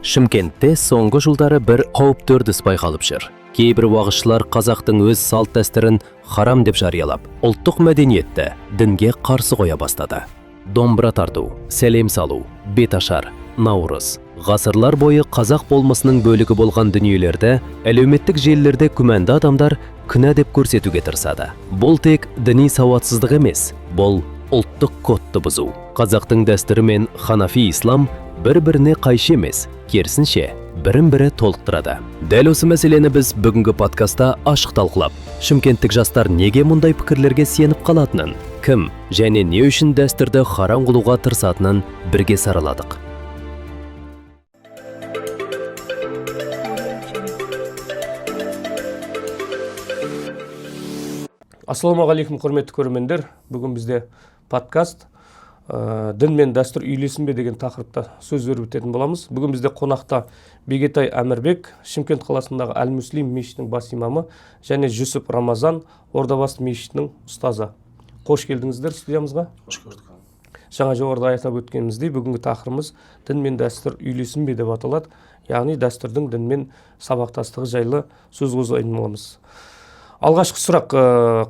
Шымкентте соңғы жылдары бір қауіпті үрдіс байқалып жүр. Кейбір уағызшылар қазақтың өз салт дәстүрін харам деп жариялап, ұлттық мәдениетті дінге қарсы қоя бастады. Домбыра тарту, сәлем салу, беташар, наурыз. Ғасырлар бойы қазақ болмысының бөлігі болған дүниелерді әлеуметтік желілерде күмәнді адамдар күнә деп көрсетуге тырысады. Бұл тек діни сауатсыздық емес, бұл ұлттық кодты бұзу. Қазақтың дәстүрі мен ханафи ислам бір-біріне қайшы емес, керісінше, бірін-бірі толықтырады. Дәл осы мәселені біз бүгінгі подкастта ашық талқылап, шымкенттік жастар неге мұндай пікірлерге сеніп қалатынын, кім және не үшін дәстүрді харам қылуға тырысатынын бірге сараладық. Ассалаумағалейкум, құрметті көрермендер. Бүгін бізде подкаст дін мен дәстүр үйлесім бе деген тақырыпта сөз өрбітетін боламыз. Бүгін бізде қонақта Бегетай Әмірбек, Шымкент қаласындағы Әл Муслим мешітінің бас имамы, және Жүсіп Рамазан, Ордабасы мешітінің ұстазы. Қош келдіңіздер студиямызға. Қош көрдік. Жаңа жоғарыда айтап өткеніміздей, бүгінгі тақырыбымыз дін мен дәстүр үйлесім бе деп аталады. Яғни дәстүрдің дінмен сабақтастығы жайлы сөз қозғайтын боламыз. Алғашқы сұрақ,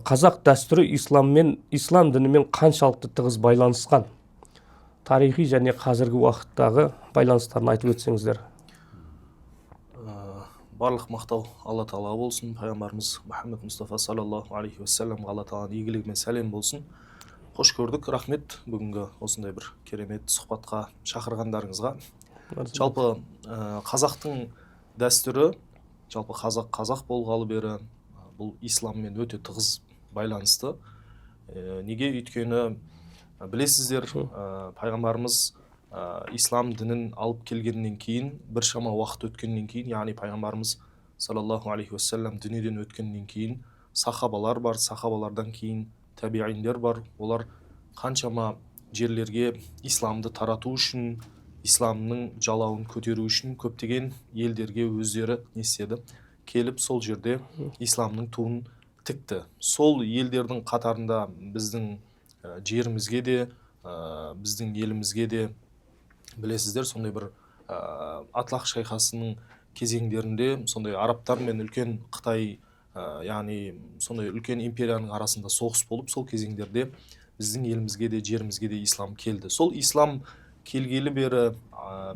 қазақ дәстүрі ислам дінімен қаншалықты тығыз байланысқан? Тарихи және қазіргі уақыттағы байланыстарын айтып өтсеңіздер. Барлық мақтау Алла Тағалаға болсын, пайғамбарымыз Мұхаммед Мұстафа саллаллаху алейхи уассаламға Алла Тағаланың игілігі мен сәлем болсын. Қош көрдік, рахмет бүгінгі осындай бір керемет сұхбатқа шақырғандарыңызға. Жалпы қазақтың дәстүрі, жалпы қазақ қазақ болғалы бері бұл исламмен өте тығыз байланысты. Неге? Өйткені білесіздер, пайғамбарымыз ислам дінін алып келгеннен кейін, біршама уақыт өткеннен кейін, яғни пайғамбарымыз саллаллаху алейхи уассалам дүниеден өткеннен кейін сахабалар бар, сахабалардан кейін табииндер бар. Олар қаншама жерлерге исламды тарату үшін, исламның жалауын көтеру үшін көптеген елдерге өздері не істеді? Келіп сол жерде исламның туын тікті. Сол елдердің қатарында біздің жерімізге де, біздің елімізге де білесіздер, сондай бір Атлақ шайқасының кезеңдерінде сондай арабтар мен үлкен Қытай, яғни сондай үлкен империяның арасында соғыс болып, сол кезеңдерде біздің елімізге де, жерімізге де ислам келді. Сол ислам келгелі бері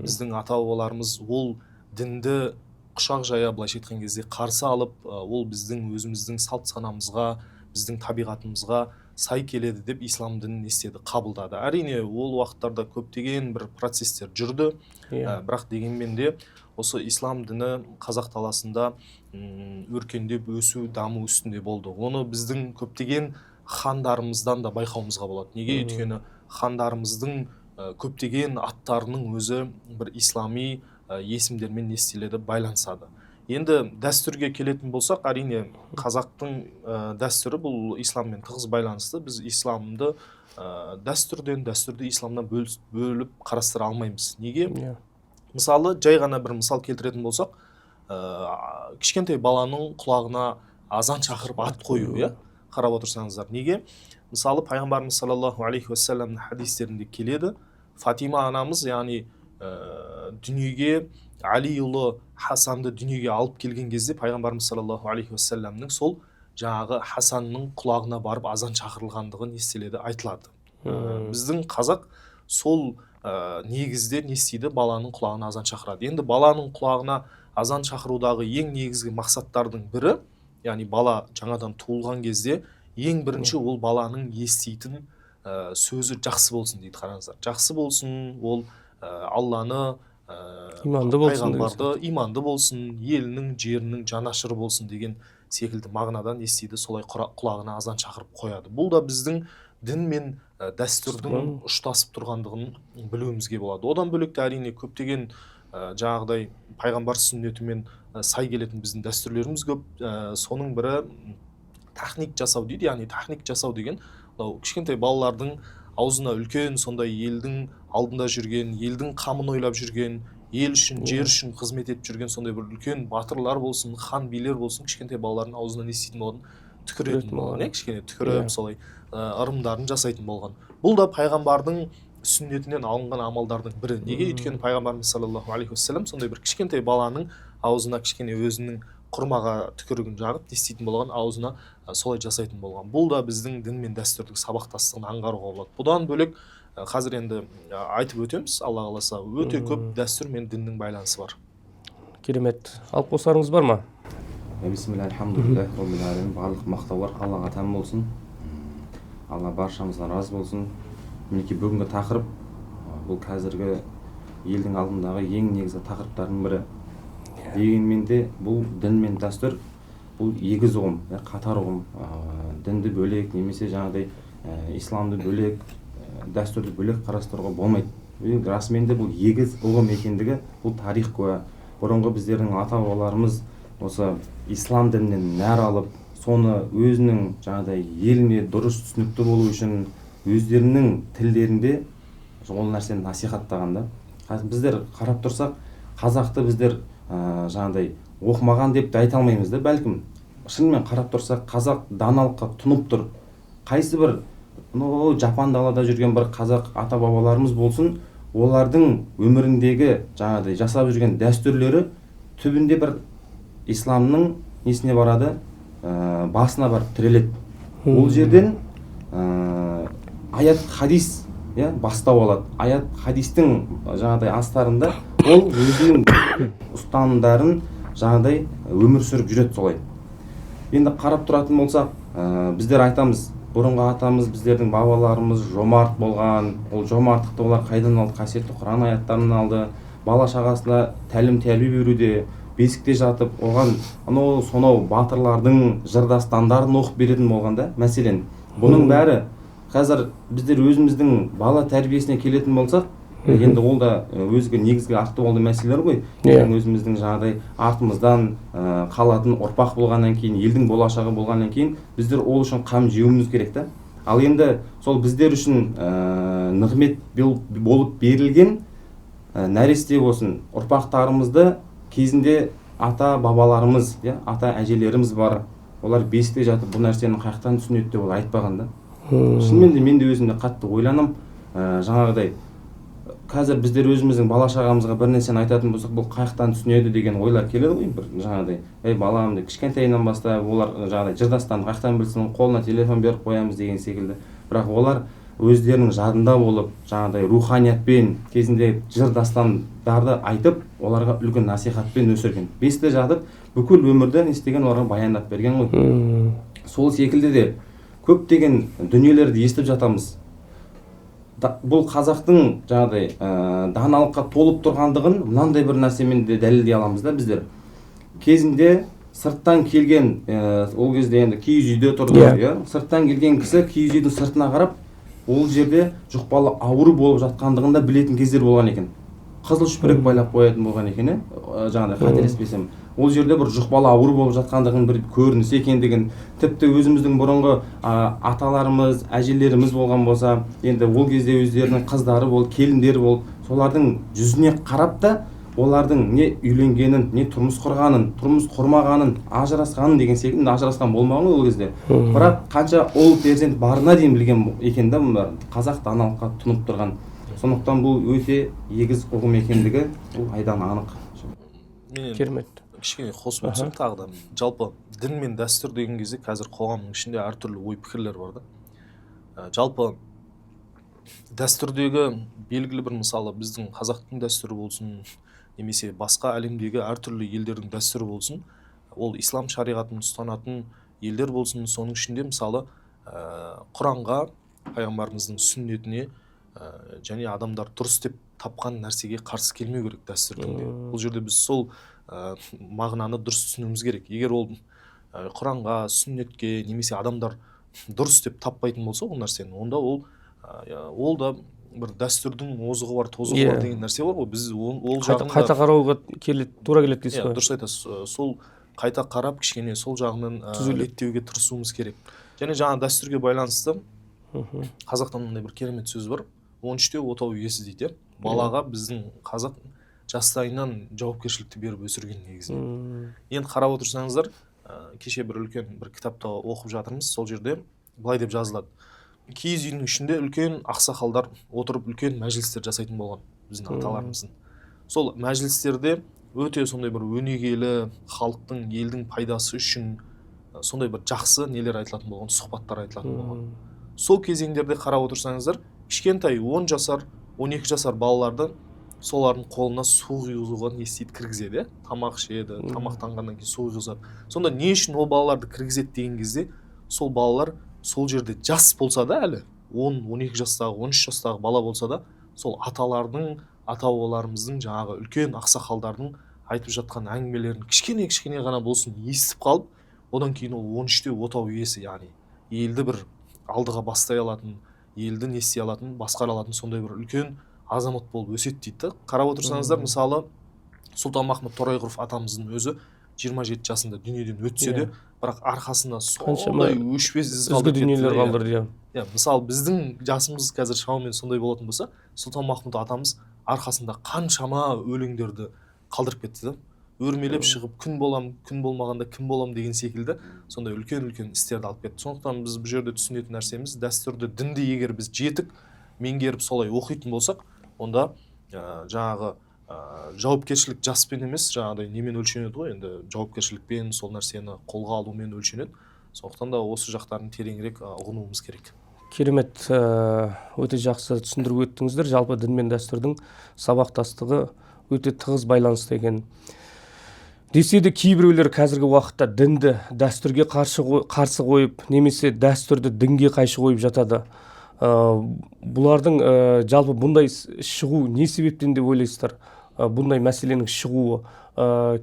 біздің ата-бабаларымыз ол дінді құшақ жая, былайша айтқан кезде, қарсы алып, ол біздің өзіміздің салт санамызға, біздің табиғатымызға сай келеді деп ислам дінін не істеді, қабылдады. Әрине, ол уақыттарда көптеген бір процестер жүрді. Бірақ дегенмен де осы ислам діні қазақ даласында өркендеп, өсу, даму үстінде болды. Оны біздің көптеген хандарымыздан да байқауымызға болады. Неге? Өйткені хандарымыздың көптеген аттарының өзі бір ислами есімдермен не істеледі, байланысады. Енді дәстүрге келетін болсақ, әрине қазақтың дәстүрі бұл исламмен тығыз байланысты. Біз исламды дәстүрден, дәстүрді исламнан бөліп қарастыра алмаймыз. Неге? Мысалы, жай ғана бір мысал келтіретін болсақ, кішкентай баланың құлағына азан шақырып ат қою, иә? Қарап отырсаңыздар. Неге? Мысалы, пайғамбарымыз саллаллаху алейхи уассаламның хадистерінде келеді. Фатима анамыз, яғни дүниеге Али ұлы Хасанды дүниеге алып келген кезде пайғамбарымыз саллаллаху алейхи уассаламның сол жаңағы Хасанның құлағына барып азан шақырылғандығы не істеледі, айтылады. Біздің қазақ сол негізде не істейді, баланың құлағына азан шақырады. Енді баланың құлағына азан шақырудағы ең негізгі мақсаттардың бірі, яғни бала жаңадан туылған кезде ең бірінші ол баланың еститін сөзі жақсы болсын дейді, қараңыздар. Жақсы болсын, ол Алланы, иманды болсын деген пайғамбарды, иманды болсын, елінің, жерінің жанашыры болсын деген секілді мағынадан не істейді, солай құлағына азан шақырып қояды. Бұл да біздің дін мен дәстүрдің ұштасып тұрғандығын білуімізге болады. Одан бөлек те әрине көптеген жаңағыдай пайғамбар сүннетімен сай келетін біздің дәстүрлеріміз көп. Соның бірі тахник жасау дейді. Яғни тахник жасау деген мынау кішкентай балалардың аузына үлкен сондай елдің алдында жүрген, елдің қамын ойлап жүрген, ел үшін, жер үшін қызмет етіп жүрген сондай бір үлкен батырлар болсын, хан билер болсын, кішкентай балалардың аузына не істейтін болған, түкіретін Түкіретін болған, болған. Кішкене түкіріп, солай ырымдарын жасайтын болған. Бұл да пайғамбардың сүннетінен алынған амалдардың бірі. Неге? Өйткені пайғамбарымыз саллаллаху алейхи уассалам сондай бір кішкентай баланың аузына кішкене өзінің құрмаға түкірігін жағып не істейтін болған, аузына солай жасайтын болған. Бұл да біздің дін мен дәстүрдің сабақтастығын аңғаруға болады. Бұдан бөлек қазір енді айтып өтеміз, Алла қаласа, өте көп дәстүр мен діннің байланысы бар. Керемет. Алып қосарыңыз бар ма? Бисмилля, альхамдулиллах роббил алямин. Барлық мақтаулар Аллаға тән болсын. Алла баршамыздан разы болсын. Мінекей, бүгінгі тақырып бұл қазіргі елдің алдындағы ең негізгі тақырыптардың бірі. Дегенмен де бұл дін мен дәстүр бұл егіз ұғым, қатар ұғым. Дінді бөлек немесе жаңағыдай исламды бөлек, дәстүрді бөлек қарастыруға болмайды. Расымен де бұл егіз ұғым екендігі бұл тарих куә. Бұрынғы біздердің ата бабаларымыз осы ислам дінінен нәр алып, соны өзінің жаңағыдай еліне дұрыс түсінікті болу үшін өздерінің тілдерінде ол нәрсені насихаттаған да. Біздер қарап тұрсақ, қазақты біздер жаңағыдай оқымаған деп те айта алмаймыз да, бәлкім. Шынымен қарап тұрсақ, қазақ даналыққа тұнып тұр. Қайсы бір жапан далада жүрген бір қазақ ата бабаларымыз болсын, олардың өміріндегі жаңағыдай жасап жүрген дәстүрлері түбінде бір исламның несіне барады, басына барып тіреледі. Ол жерден аят хадис, иә, бастау алады. Аят хадистің жаңағыдай астарында ол өзінің ұстанымдарын жаңағыдай өмір сүріп жүреді солай. Енді қарап тұратын болсақ, біздер айтамыз, бұрынғы атамыз, біздердің бабаларымыз жомарт болған. Ол жомарттықты олар қайдан алды? Қасиетті Құран аяттарынан алды. Бала шағасына тәлім тәрбие беруде, бесікте жатып оған анау сонау батырлардың жыр дастандарын оқып беретін болған да. Мәселен, бұның бәрі қазір біздер өзіміздің бала тәрбиесіне келетін болсақ, енді ол да өзге негізгі актуалды мәселелер ғой. Ертең өзіміздің жаңағыдай артымыздан қалатын ұрпақ болғаннан кейін, елдің болашағы болғаннан кейін біздер ол үшін қам жеуіміз керек та. Ал енді сол біздер үшін нығмет болып берілген нәресте болсын, ұрпақтарымызды кезінде ата бабаларымыз, иә, ата әжелеріміз бар, олар бесікте жатып бұл нәрсені қаяқтан түсінеді деп ол айтпаған да. Шынымен де мен де өзім де қатты ойланамын. Жаңағыдай қазір біздер өзіміздің бала шағамызға бір нәрсені айтатын болсақ, бұл қаяқтан түсінеді деген ойлар келеді ғой. Бір жаңағыдай, ей балам деп кішкентайынан бастап олар жаңағыдай жыр дастанды қаяқтан білсін, қолына телефон беріп қоямыз деген секілді. Бірақ олар өздерінің жадында болып, жаңағыдай руханиятпен кезінде жыр дастандарды айтып, оларға үлкен насихатпен өсірген. Бесікте жатып бүкіл өмірді не істеген, оларға баяндап берген ғой. Сол секілді де көптеген дүниелерді естіп жатамыз. Бұл қазақтың жаңағыдай даналыққа толып тұрғандығын мынандай бір нәрсемен де дәлелдей аламыз да біздер. Кезінде сырттан келген, ол кезде енді киіз үйде тұрды, иә? Сырттан келген кісі киіз үйдің сыртына қарап, ол жерде жұқпалы ауру болып жатқандығын да білетін кездер болған екен. Қызыл шүпірек байлап қоятын болған екен, жаңағыдай қателеспесем. Ол жерде бір жұқпалы ауру болып жатқандығын бір көрініс екендігін, тіпті өзіміздің бұрынғы аталарымыз, әжелеріміз болған болса, енді ол кезде өздерінің қыздары болды, келіндері болды, солардың жүзіне қарап та олардың не үйленгенін, не тұрмыс құрғанын, тұрмыс құрмағанын, ажырасқанын деген секілді. Енді ажырасқан болмаған ғой ол кезде. Бірақ қанша ұл перзент барына дейін білген екен да, бұның бәрін. Қазақ даналыққа тұнып тұрған. Сондықтан бұл өте егіз ұғым екендігі бұл айдан анық. Мен Керемет. кішкене қосып өтсем тағы да, жалпы дін мен дәстүр деген кезде қазір қоғамның ішінде әртүрлі ой пікірлер бар да. Жалпы дәстүрдегі белгілі бір, мысалы, біздің қазақтың дәстүрі болсын, немесе басқа әлемдегі әртүрлі елдердің дәстүрі болсын, ол ислам шариғатын ұстанатын елдер болсын, соның ішінде мысалы, Құранға, пайғамбарымыздың сүннетіне, және адамдар дұрыс деп тапқан нәрсеге қарсы келмеу керек дәстүрдің де. Бұл жерде біз сол мағынаны дұрыс түсінуіміз керек. Егер ол Құранға, сүннетке немесе адамдар дұрыс деп таппайтын болса ол нәрсені, онда ол да бір дәстүрдің озығы бар, тозығы бар деген нәрсе бар ғой. Біз ол Қайта, жағын да- қайта қарауға келеді, тура келеді дейсіз Иә, ғой. дұрыс айтасыз. Сол қайта қарап, кішкене сол жағынан Түзулеп. реттеуге тырысуымыз керек. Және жаңа дәстүрге байланысты қазақта мынандай бір керемет сөз бар: 13-те отау иесі дейді, иә. Балаға біздің қазақ жастайынан жауапкершілікті беріп өсірген негізінен. Енді қарап отырсаңыздар, кеше бір үлкен бір кітапта оқып жатырмыз, сол жерде былай деп жазылады. Киіз үйдің ішінде үлкен ақсақалдар отырып үлкен мәжілістер жасайтын болған біздің аталарымыздың. Сол мәжілістерде өте сондай бір өнегелі, халықтың, елдің пайдасы үшін сондай бір жақсы нелер айтылатын болған, сұхбаттар айтылатын болған. Сол кезеңдерде қарап отырсаңыздар, кішкентай 10 жасар, 12 жасар балаларды солардың қолына су құйғызуға не істейді, кіргізеді, иә? Тамақ ішеді, тамақтанғаннан кейін су құйғызады. Сонда не үшін ол балаларды кіргізеді деген кезде, сол балалар сол жерде жас болса да, әлі 10-12 жастағы, 13 жастағы бала болса да, сол аталардың, ата бабаларымыздың, жаңағы үлкен ақсақалдардың айтып жатқан әңгімелерін кішкене кішкене ғана болсын естіп қалып, одан кейін ол 13-те отау иесі, яғни елді бір алдыға бастай алатын, елді не істей алатын, басқара алатын сондай бір үлкен азамат болып өседі дейді да. Қарап отырсаңыздар, мысалы, Сұлтанмахмұт Торайғыров атамыздың өзі 27 жасында дүниеден өтсе де, бірақ арқасында Қаншама сондай өшпес із ізгі қалдырып кетті дүниелер да, иә. қалдырды, иә. Иә, мысалы, біздің жасымыз қазір шамамен сондай болатын болса, Сұлтанмахмұт атамыз арқасында қаншама өлеңдерді қалдырып кетті да. Өрмелеп шығып, күн болам, күн болмағанда кім болам деген секілді сондай үлкен үлкен істерді алып кетті. Сондықтан біз бұл жерде түсінетін нәрсеміз, дәстүрді, дінді егер біз жетік меңгеріп солай оқитын болсақ, онда жаңағы жауапкершілік жаспен емес, жаңағыдай немен өлшенеді ғой енді, жауапкершілікпен, сол нәрсені қолға алумен өлшенеді. Сондықтан да осы жақтарын тереңірек ұғынуымыз керек. Керемет, өте жақсы түсіндіріп өттіңіздер. Жалпы дін мен дәстүрдің сабақтастығы өте тығыз байланысты екен. Десе де кейбіреулер қазіргі уақытта дінді дәстүрге қарсы қойып, немесе дәстүрді дінге қайшы қойып жатады. Бұлардың жалпы бұндай шығу не себептен деп ойлайсыздар? Бұндай мәселенің шығуы,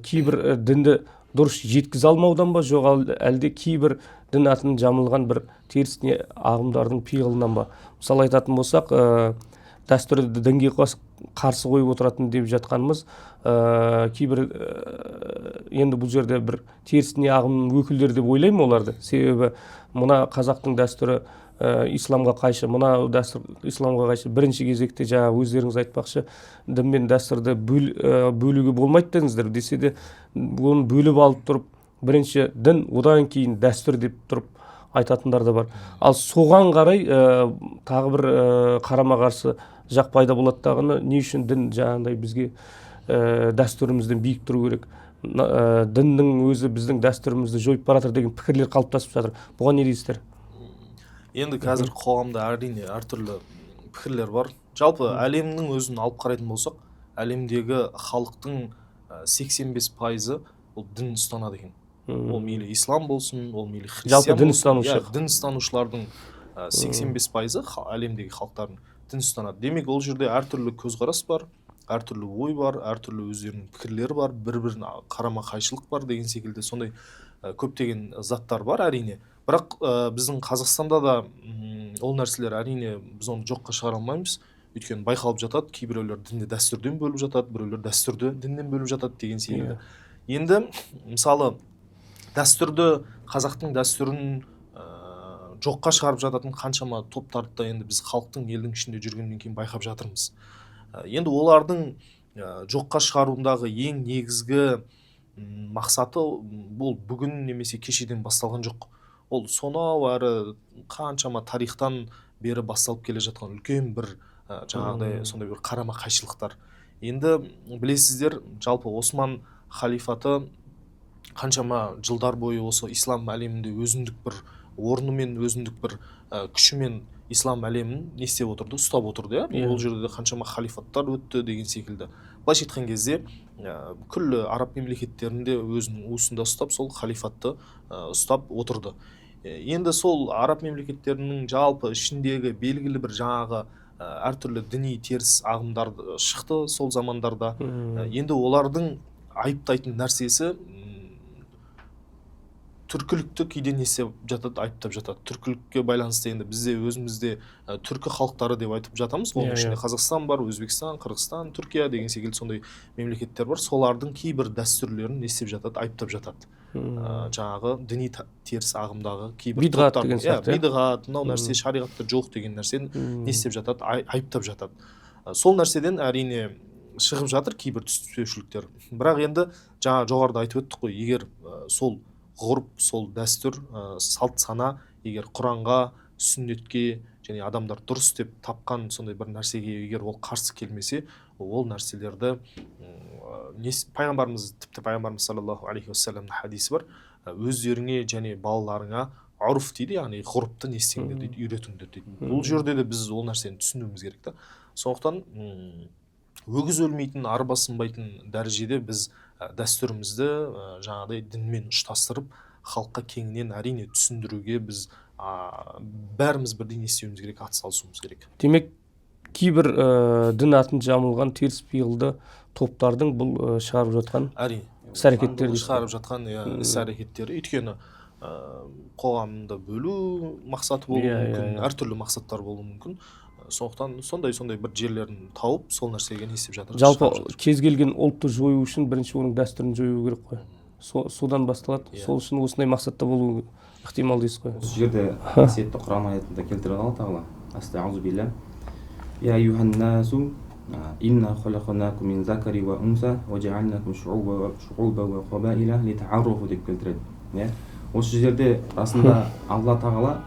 кейбір дінді дұрыс жеткізе алмаудан ба, жоқ әлде кейбір дін атын жамылған бір теріс не ағымдардың пиғылынан ба? Мысалы айтатын болсақ, дәстүрді дінге қарсы қойып отыратын деп жатқанымыз, кейбір, енді бұл жерде бір теріс не ағымның өкілдері деп ойлаймын оларды. Себебі мына қазақтың дәстүрі, исламға қайшы, мына дәстүр исламға қайшы. Бірінші кезекте жаңа өздеріңіз айтпақшы, дін мен дәстүрді бөлуге болмайды дедіңіздер. Десе де оны бөліп алып тұрып, бірінші дін, одан кейін дәстүр деп тұрып айтатындар да бар. Ал соған қарай, тағы бір, қарама-қарсы жақ пайда болады дағыны, не үшін дін жаңағындай бізге, дәстүрімізден биік тұру керек, діннің өзі біздің дәстүрімізді жойып бара жатыр деген пікірлер қалыптасып жатыр. Бұған не дейсіздер? Енді қазір қоғамда әрине әртүрлі пікірлер бар. Жалпы әлемнің өзін алып қарайтын болсақ, әлемдегі халықтың 85% ол дін ұстанады екен. Ол мейлі ислам болсын, ол мейлі христиан Жалпы дін болсын. ұстанушы. Иә, дін ұстанушылардың 85% әлемдегі халықтардың дін ұстанады. Демек, ол жерде әртүрлі көзқарас бар, әртүрлі ой бар, әртүрлі өздерінің пікірлері бар, бір-біріне қарама-қайшылық бар деген секілді сондай көптеген заттар бар әрине. Бірақ біздің Қазақстанда да ол нәрселер әрине біз оны жоққа шығара алмаймыз. Өйткені байқалып жатады, кейбіреулер дінді дәстүрден бөліп жатады, біреулер дәстүрді діннен бөліп жатады деген секілді. Енді мысалы дәстүрді, қазақтың дәстүрін жоққа шығарып жататын қаншама топтарды да енді біз халықтың, елдің ішінде жүргеннен кейін байқап жатырмыз. Енді олардың жоққа шығаруындағы ең негізгі мақсаты бұл бүгін немесе кешеден басталған жоқ. Ол сонау әрі қаншама тарихтан бері басталып келе жатқан үлкен бір жаңағыдай сондай бір қарама-қайшылықтар. Енді білесіздер, жалпы Осман халифаты қаншама жылдар бойы осы ислам әлемінде өзіндік бір орнымен, өзіндік бір күшімен ислам әлемін не істеп отырды, ұстап отырды, иә? Ол жерде де қаншама халифаттар өтті деген секілді. Былайша айтқан кезде, күллі араб мемлекеттерінде өзінің уысында ұстап, сол халифатты ұстап отырды. Енді сол араб мемлекеттерінің жалпы ішіндегі белгілі бір жаңағы әртүрлі діни теріс ағымдар шықты сол замандарда. Енді олардың айыптайтын нәрсесі, түркілікті кейде не істеп жатады, айыптап жатады. Түркілікке байланысты енді бізде өзімізде түркі халықтары деп айтып жатамыз. Оның ішінде Қазақстан бар, Өзбекстан, Қырғызстан, Түркия деген секілді сондай мемлекеттер бар. Солардың кейбір дәстүрлерін не істеп жатады, айыптап жатады. Жаңағы діни теріс ағымдағы кейбір Бидғат топтар, деген иә, сияқты, иә? бидғат, мынау нәрсе шариғатта жоқ деген нәрсені не істеп жатады, айыптап жатады. Сол нәрседен әрине шығып жатыр кейбір түсініспеушіліктер. Бірақ енді жаңа жоғарыда айтып өттік қой, егер сол ғұрып, сол дәстүр, салт сана егер Құранға, сүннетке және адамдар дұрыс деп тапқан сондай бір нәрсеге егер ол қарсы келмесе, ол нәрселерді пайғамбарымыз, тіпті пайғамбарымыз саллаллаху алейхи уассаламның хадисі бар, өздеріңе және балаларыңа ғұрф дейді, яғни ғұрыпты не істеңдер дейді, үйретіңдер дейді. Бұл жерде де біз ол нәрсені түсінуіміз керек та. Сондықтан өгіз өлмейтін, арба сынбайтын дәрежеде біз дәстүрімізді жаңағыдай дінмен ұштастырып, халыққа кеңінен әрине түсіндіруге біз бәріміз бірдей не істеуіміз керек, атсалысуымыз керек. Демек, кейбір дін атын жамылған теріс пиғылды топтардың бұл шығарып жатқан әрине іс әрекеттері шығарып жатқан іс әрекеттері, өйткені қоғамды бөлу мақсаты болуы мүмкін, әртүрлі мақсаттар болуы мүмкін. Сондықтан сондай бір жерлерін тауып, сол нәрсеге не істеп жатыр. Жалпы кез келген ұлтты жою үшін бірінші оның дәстүрін жою керек қой. Содан басталады. Сол үшін осындай мақсатта болуы ықтимал дейсіз ғой. Осы жерде қасиетті Құран аятында келтіреді Алла Тағала. Астағфиру билля. Я аюхан насу, инна халақнакум мин закари ва унса ва жаалнакум шуъуба ва қабаила литааррафу деп келтіреді. Иә? Осы жерде расында Алла Тағала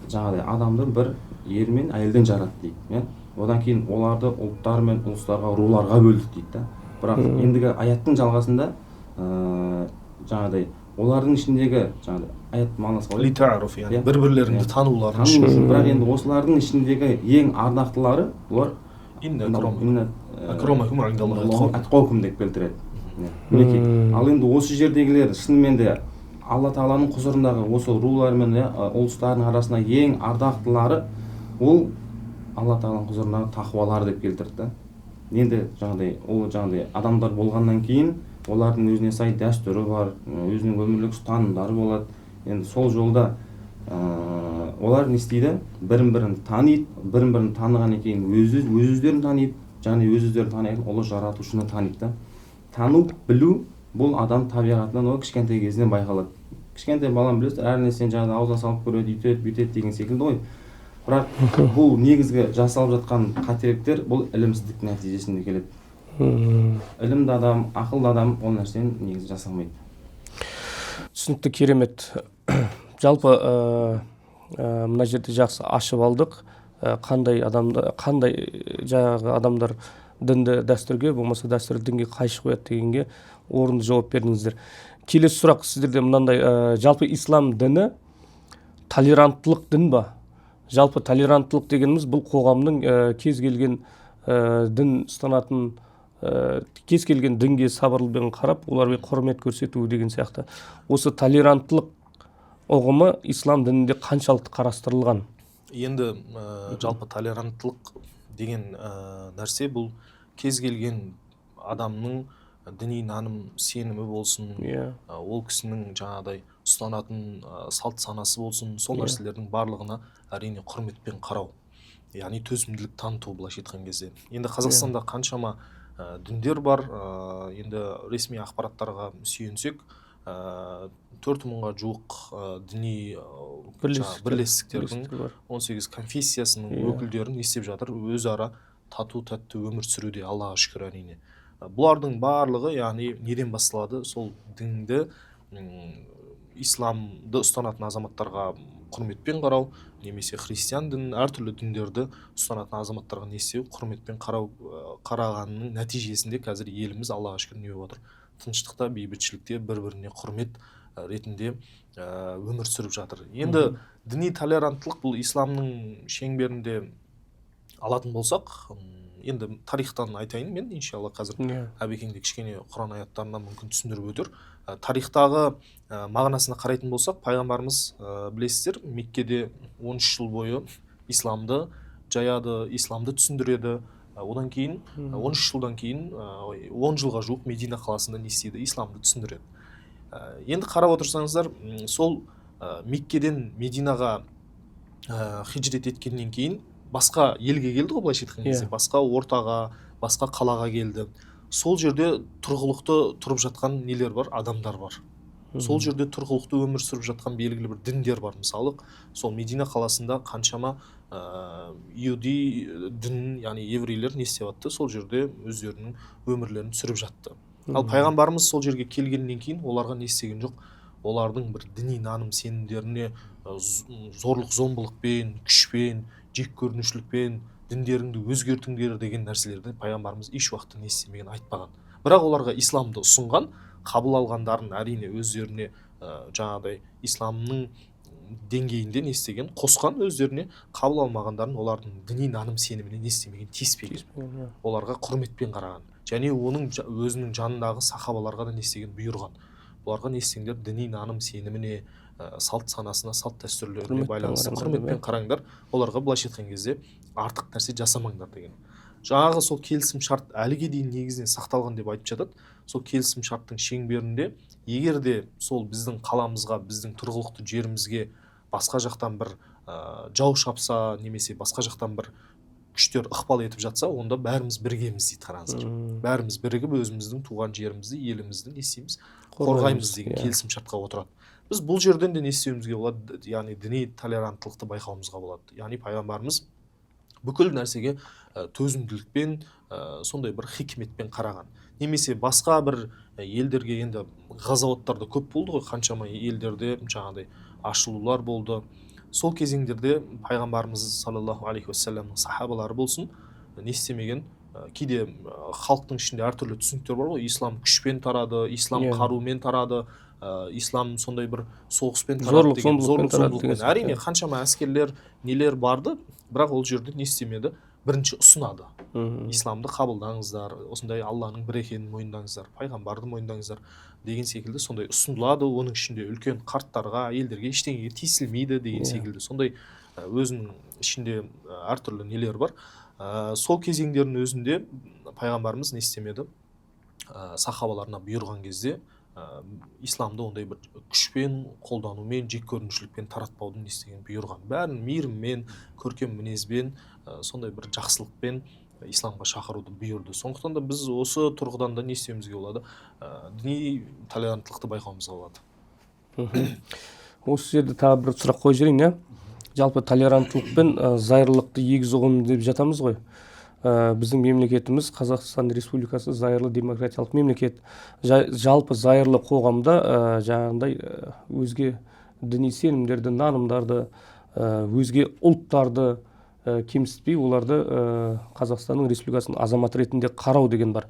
жаңағыдай адамды бір ер мен әйелден жаратты дейді. Иә? Одан кейін оларды ұлттар мен ұлыстарға, руларға бөлдік дейді да. Бірақ ендігі аяттың жалғасында жаңағыдай олардың ішіндегі жаңағыдай аят мағынасы қалай? Литаарраф, яғни бір-бірлеріңді танулары Тану үшін. Бірақ енді осылардың ішіндегі ең ардақтылары бұлар Инна акрамакум индаллахи атқокум деп келтіреді. Мінекей. Ал енді осы жердегілер шынымен де Алла Тағаланың құзырындағы осы рулар мен ұлыстардың арасында ең ардақтылары ол Алла Тағаланың құзырындағы тақуалар деп келтірді да. Енді жаңағыдай ол жаңағыдай адамдар болғаннан кейін олардың өзіне сай дәстүрі бар, өзінің өмірлік ұстанымдары болады. Енді сол жолда олар не істейді? Бірін-бірін таниды, бірін-бірін танығаннан кейін өз өздерін таниды, және өз өздерін танитын ұлы жаратушыны таниды да. Тану, білу бұл адам табиғатынан ол кішкентай кезінен байқалады. Кішкентай баланы білесіздер, әр нәрсені жаңағыдай аузына салып көреді, үйтеді, бүйтеді деген секілді ғой. Бірақ бұл негізгі жасалып жатқан қателіктер бұл ілімсіздік нәтижесінде келеді. Ілімді адам, ақылды адам ол нәрсені негізі жасамайды. Түсінікті, керемет. Жалпы мына жерде жақсы ашып алдық. Қандай адамды, қандай жаңағы адамдар дінді дәстүрге, болмаса дәстүрді дінге қайшы қояды дегенге орынды жауап бердіңіздер. Келесі сұрақ сіздерде мынандай, жалпы ислам діні толеранттылық дін ба? Жалпы толеранттылық дегеніміз бұл қоғамның кез келген дін ұстанатын, кез келген дінге сабырлықпен қарап, оларға құрмет көрсету деген сияқты. Осы толеранттылық ұғымы ислам дінінде қаншалықты қарастырылған? Енді жалпы толеранттылық деген нәрсе бұл кез келген адамның діни наным сенімі болсын, ол кісінің жаңағыдай ұстанатын салт санасы болсын, сол нәрселердің барлығына әрине құрметпен қарау, яғни төзімділік таныту былайша айтқан кезде. Енді Қазақстанда қаншама діндер бар, енді ресми ақпараттарға сүйенсек, 4000-ға жуық діни бірлестіктердің 18 конфессиясының өкілдерін не істеп жатыр, өзара тату тәтті өмір сүруде, Аллаға шүкір әрине. Бұлардың барлығы яғни неден басталады? Сол дінді, исламды ұстанатын азаматтарға құрметпен қарау, немесе христиан дінін, әртүрлі діндерді ұстанатын азаматтарға не істеу, құрметпен қарау, қарағанның нәтижесінде қазір еліміз Аллаға шүкір не болып отыр? Тыныштықта, бейбітшілікте, бір-біріне құрмет ретінде өмір сүріп жатыр. Енді діни толеранттылық бұл исламның шеңберінде алатын болсақ, енді тарихтан айтайын мен, иншалла қазір Әбекең де кішкене Құран аяттарынан мүмкін түсіндіріп өтер. Тарихтағы мағынасына қарайтын болсақ, пайғамбарымыз, білесіздер, Меккеде 13 жыл бойы исламды жаяды, исламды түсіндіреді. Одан кейін 13 жылдан кейін, 10 жылға жуық Медина қаласында не істейді? Исламды түсіндіреді. Енді қарап отырсаңыздар, сол Меккеден Мединаға хижрет еткеннен кейін басқа елге келді ғой, былайша айтқан кезде, басқа ортаға, басқа қалаға келді. Сол жерде тұрғылықты тұрып жатқан нелер бар, адамдар бар. Сол жерде тұрғылықты өмір сүріп жатқан белгілі бір діндер бар. Мысалы, сол Медина қаласында қаншама иуди дін, яғни еврейлер не істеп жатты, сол жерде өздерінің өмірлерін сүріп жатты. Ал пайғамбарымыз сол жерге келгеннен кейін оларға не істеген жоқ, олардың бір діни наным сенімдеріне зорлық зомбылықпен, күшпен, жек көрінушілікпен діндеріңді өзгертіңдер деген нәрселерді пайғамбарымыз еш уақытта не істемеген, айтпаған. Бірақ оларға исламды ұсынған, қабыл алғандарын әрине өздеріне жаңағыдай исламның деңгейінде не істеген, қосқан, өздеріне қабыл алмағандарын олардың діни наным сеніміне не істемеген, тиіспеген, оларға құрметпен қараған. Және оның өзінің жанындағы сахабаларға да не істеген, бұйырған. Бұларға не істеңдер, діни наным сеніміне, салт санасына, салт дәстүрлеріне байланысты құрметпен қараңдар, оларға былайша айтқан кезде артық нәрсе жасамаңдар деген. Жаңағы сол келісім шарт әліге дейін негізінен сақталған деп айтып жатады. Сол келісім шарттың шеңберінде егер де сол біздің қаламызға, біздің тұрғылықты жерімізге басқа жақтан бір жау шапса, немесе басқа жақтан бір күштер ықпал етіп жатса, онда бәріміз біргеміз дейді, қараңыздар. Бәріміз бірігіп өзіміздің туған жерімізді, елімізді не істейміз, қорғаймыз деген келісім шартқа отырады. Біз бұл жерден де не істеуімізге болады, яғни діни толеранттылықты байқауымызға болады. Яғни пайғамбарымыз бүкіл нәрсеге төзімділікпен, сондай бір хикметпен қараған. Немесе басқа бір елдерге, енді ғазауаттар да көп болды ғой, қаншама елдерде жаңағыдай ашылулар болды. Сол кезеңдерде пайғамбарымыз саллаллаху алейхи уассаламның сахабалары болсын не істемеген, кейде халықтың ішінде әртүрлі түсініктер бар ғой. Ислам күшпен тарады, ислам қарумен тарады, ислам сондай бір соғыспен тарады деген, зорлық зомбылықпен. Әрине қаншама әскерлер нелер барды, бірақ ол жерде не істемеді, бірінші ұсынады. Исламды қабылдаңыздар, осындай Алланың бір екенін мойындаңыздар, пайғамбарды мойындаңыздар деген секілді сондай ұсынылады. Оның ішінде үлкен қарттарға, әйелдерге ештеңеге тиісілмейді деген секілді сондай өзінің ішінде әртүрлі нелер бар. Сол кезеңдердің өзінде пайғамбарымыз не істемеді, сахабаларына бұйырған кезде исламды ондай бір күшпен қолданумен, жек көрінушілікпен таратпаудың не істеген, бұйырған. Бәрін мейіріммен, көркем мінезбен, сондай бір жақсылықпен исламға шақыруды бұйырды. Сондықтан да біз осы тұрғыдан да не істеуімізге болады, діни толеранттылықты байқауымызға болады. Осы жерде тағы бір сұрақ қойып жіберейін, иә. Жалпы толеранттылық пен зайырлылықты егіз ұғым деп жатамыз ғой. Біздің мемлекетіміз Қазақстан Республикасы зайырлы демократиялық мемлекет. Жалпы зайырлы қоғамда жаңағындай өзге діни сенімдерді, нанымдарды, өзге ұлттарды кемсітпей, оларды Қазақстанның Республикасының азаматы ретінде қарау деген бар.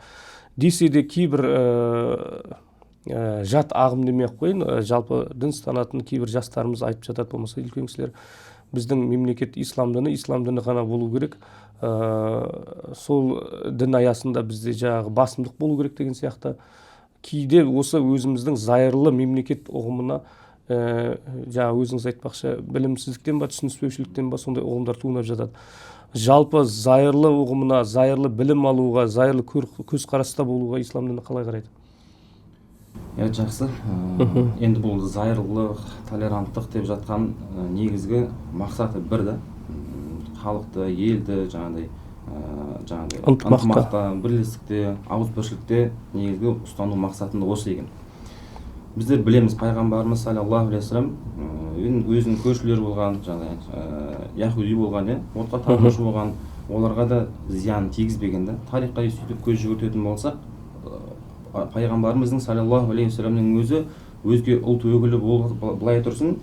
Десе де кейбір жат ағым демей ақ қояйын, жалпы дін ұстанатын кейбір жастарымыз айтып жатады, болмаса үлкен кісілер, біздің мемлекет ислам діні, ислам діні ғана болу керек, сол дін аясында бізде жаңағы басымдық болу керек деген сияқты. Кейде осы өзіміздің зайырлы мемлекет ұғымына жаңа өзіңіз айтпақшы, білімсіздіктен ба, түсініспеушіліктен ба, сондай ұғымдар туындап жатады. Жалпы зайырлы ұғымына, зайырлы білім алуға, зайырлы көзқараста болуға ислам діні қалай қарайды? Иә, жақсы. Енді бұл зайырлылық, толеранттық деп жатқан негізгі мақсаты бір да. Халықты, елді жаңағыдай ынтымақта, бірлестікте, ауызбіршілікте негізгі ұстану мақсатында осы екен. Біздер білеміз, пайғамбарымыз саллаллаху алейхи уассалам өзінің көршілері болған, жаңағыдай яхуди болған, отқа табынушы болған, оларға да зиян тигізбеген да. Тарихқа сөйтіп көз жүгіртетін болсақ, пайғамбарымыздың саллаллаху алейхи уассаламның өзі өзге ұлт өкілі болып былай тұрсын,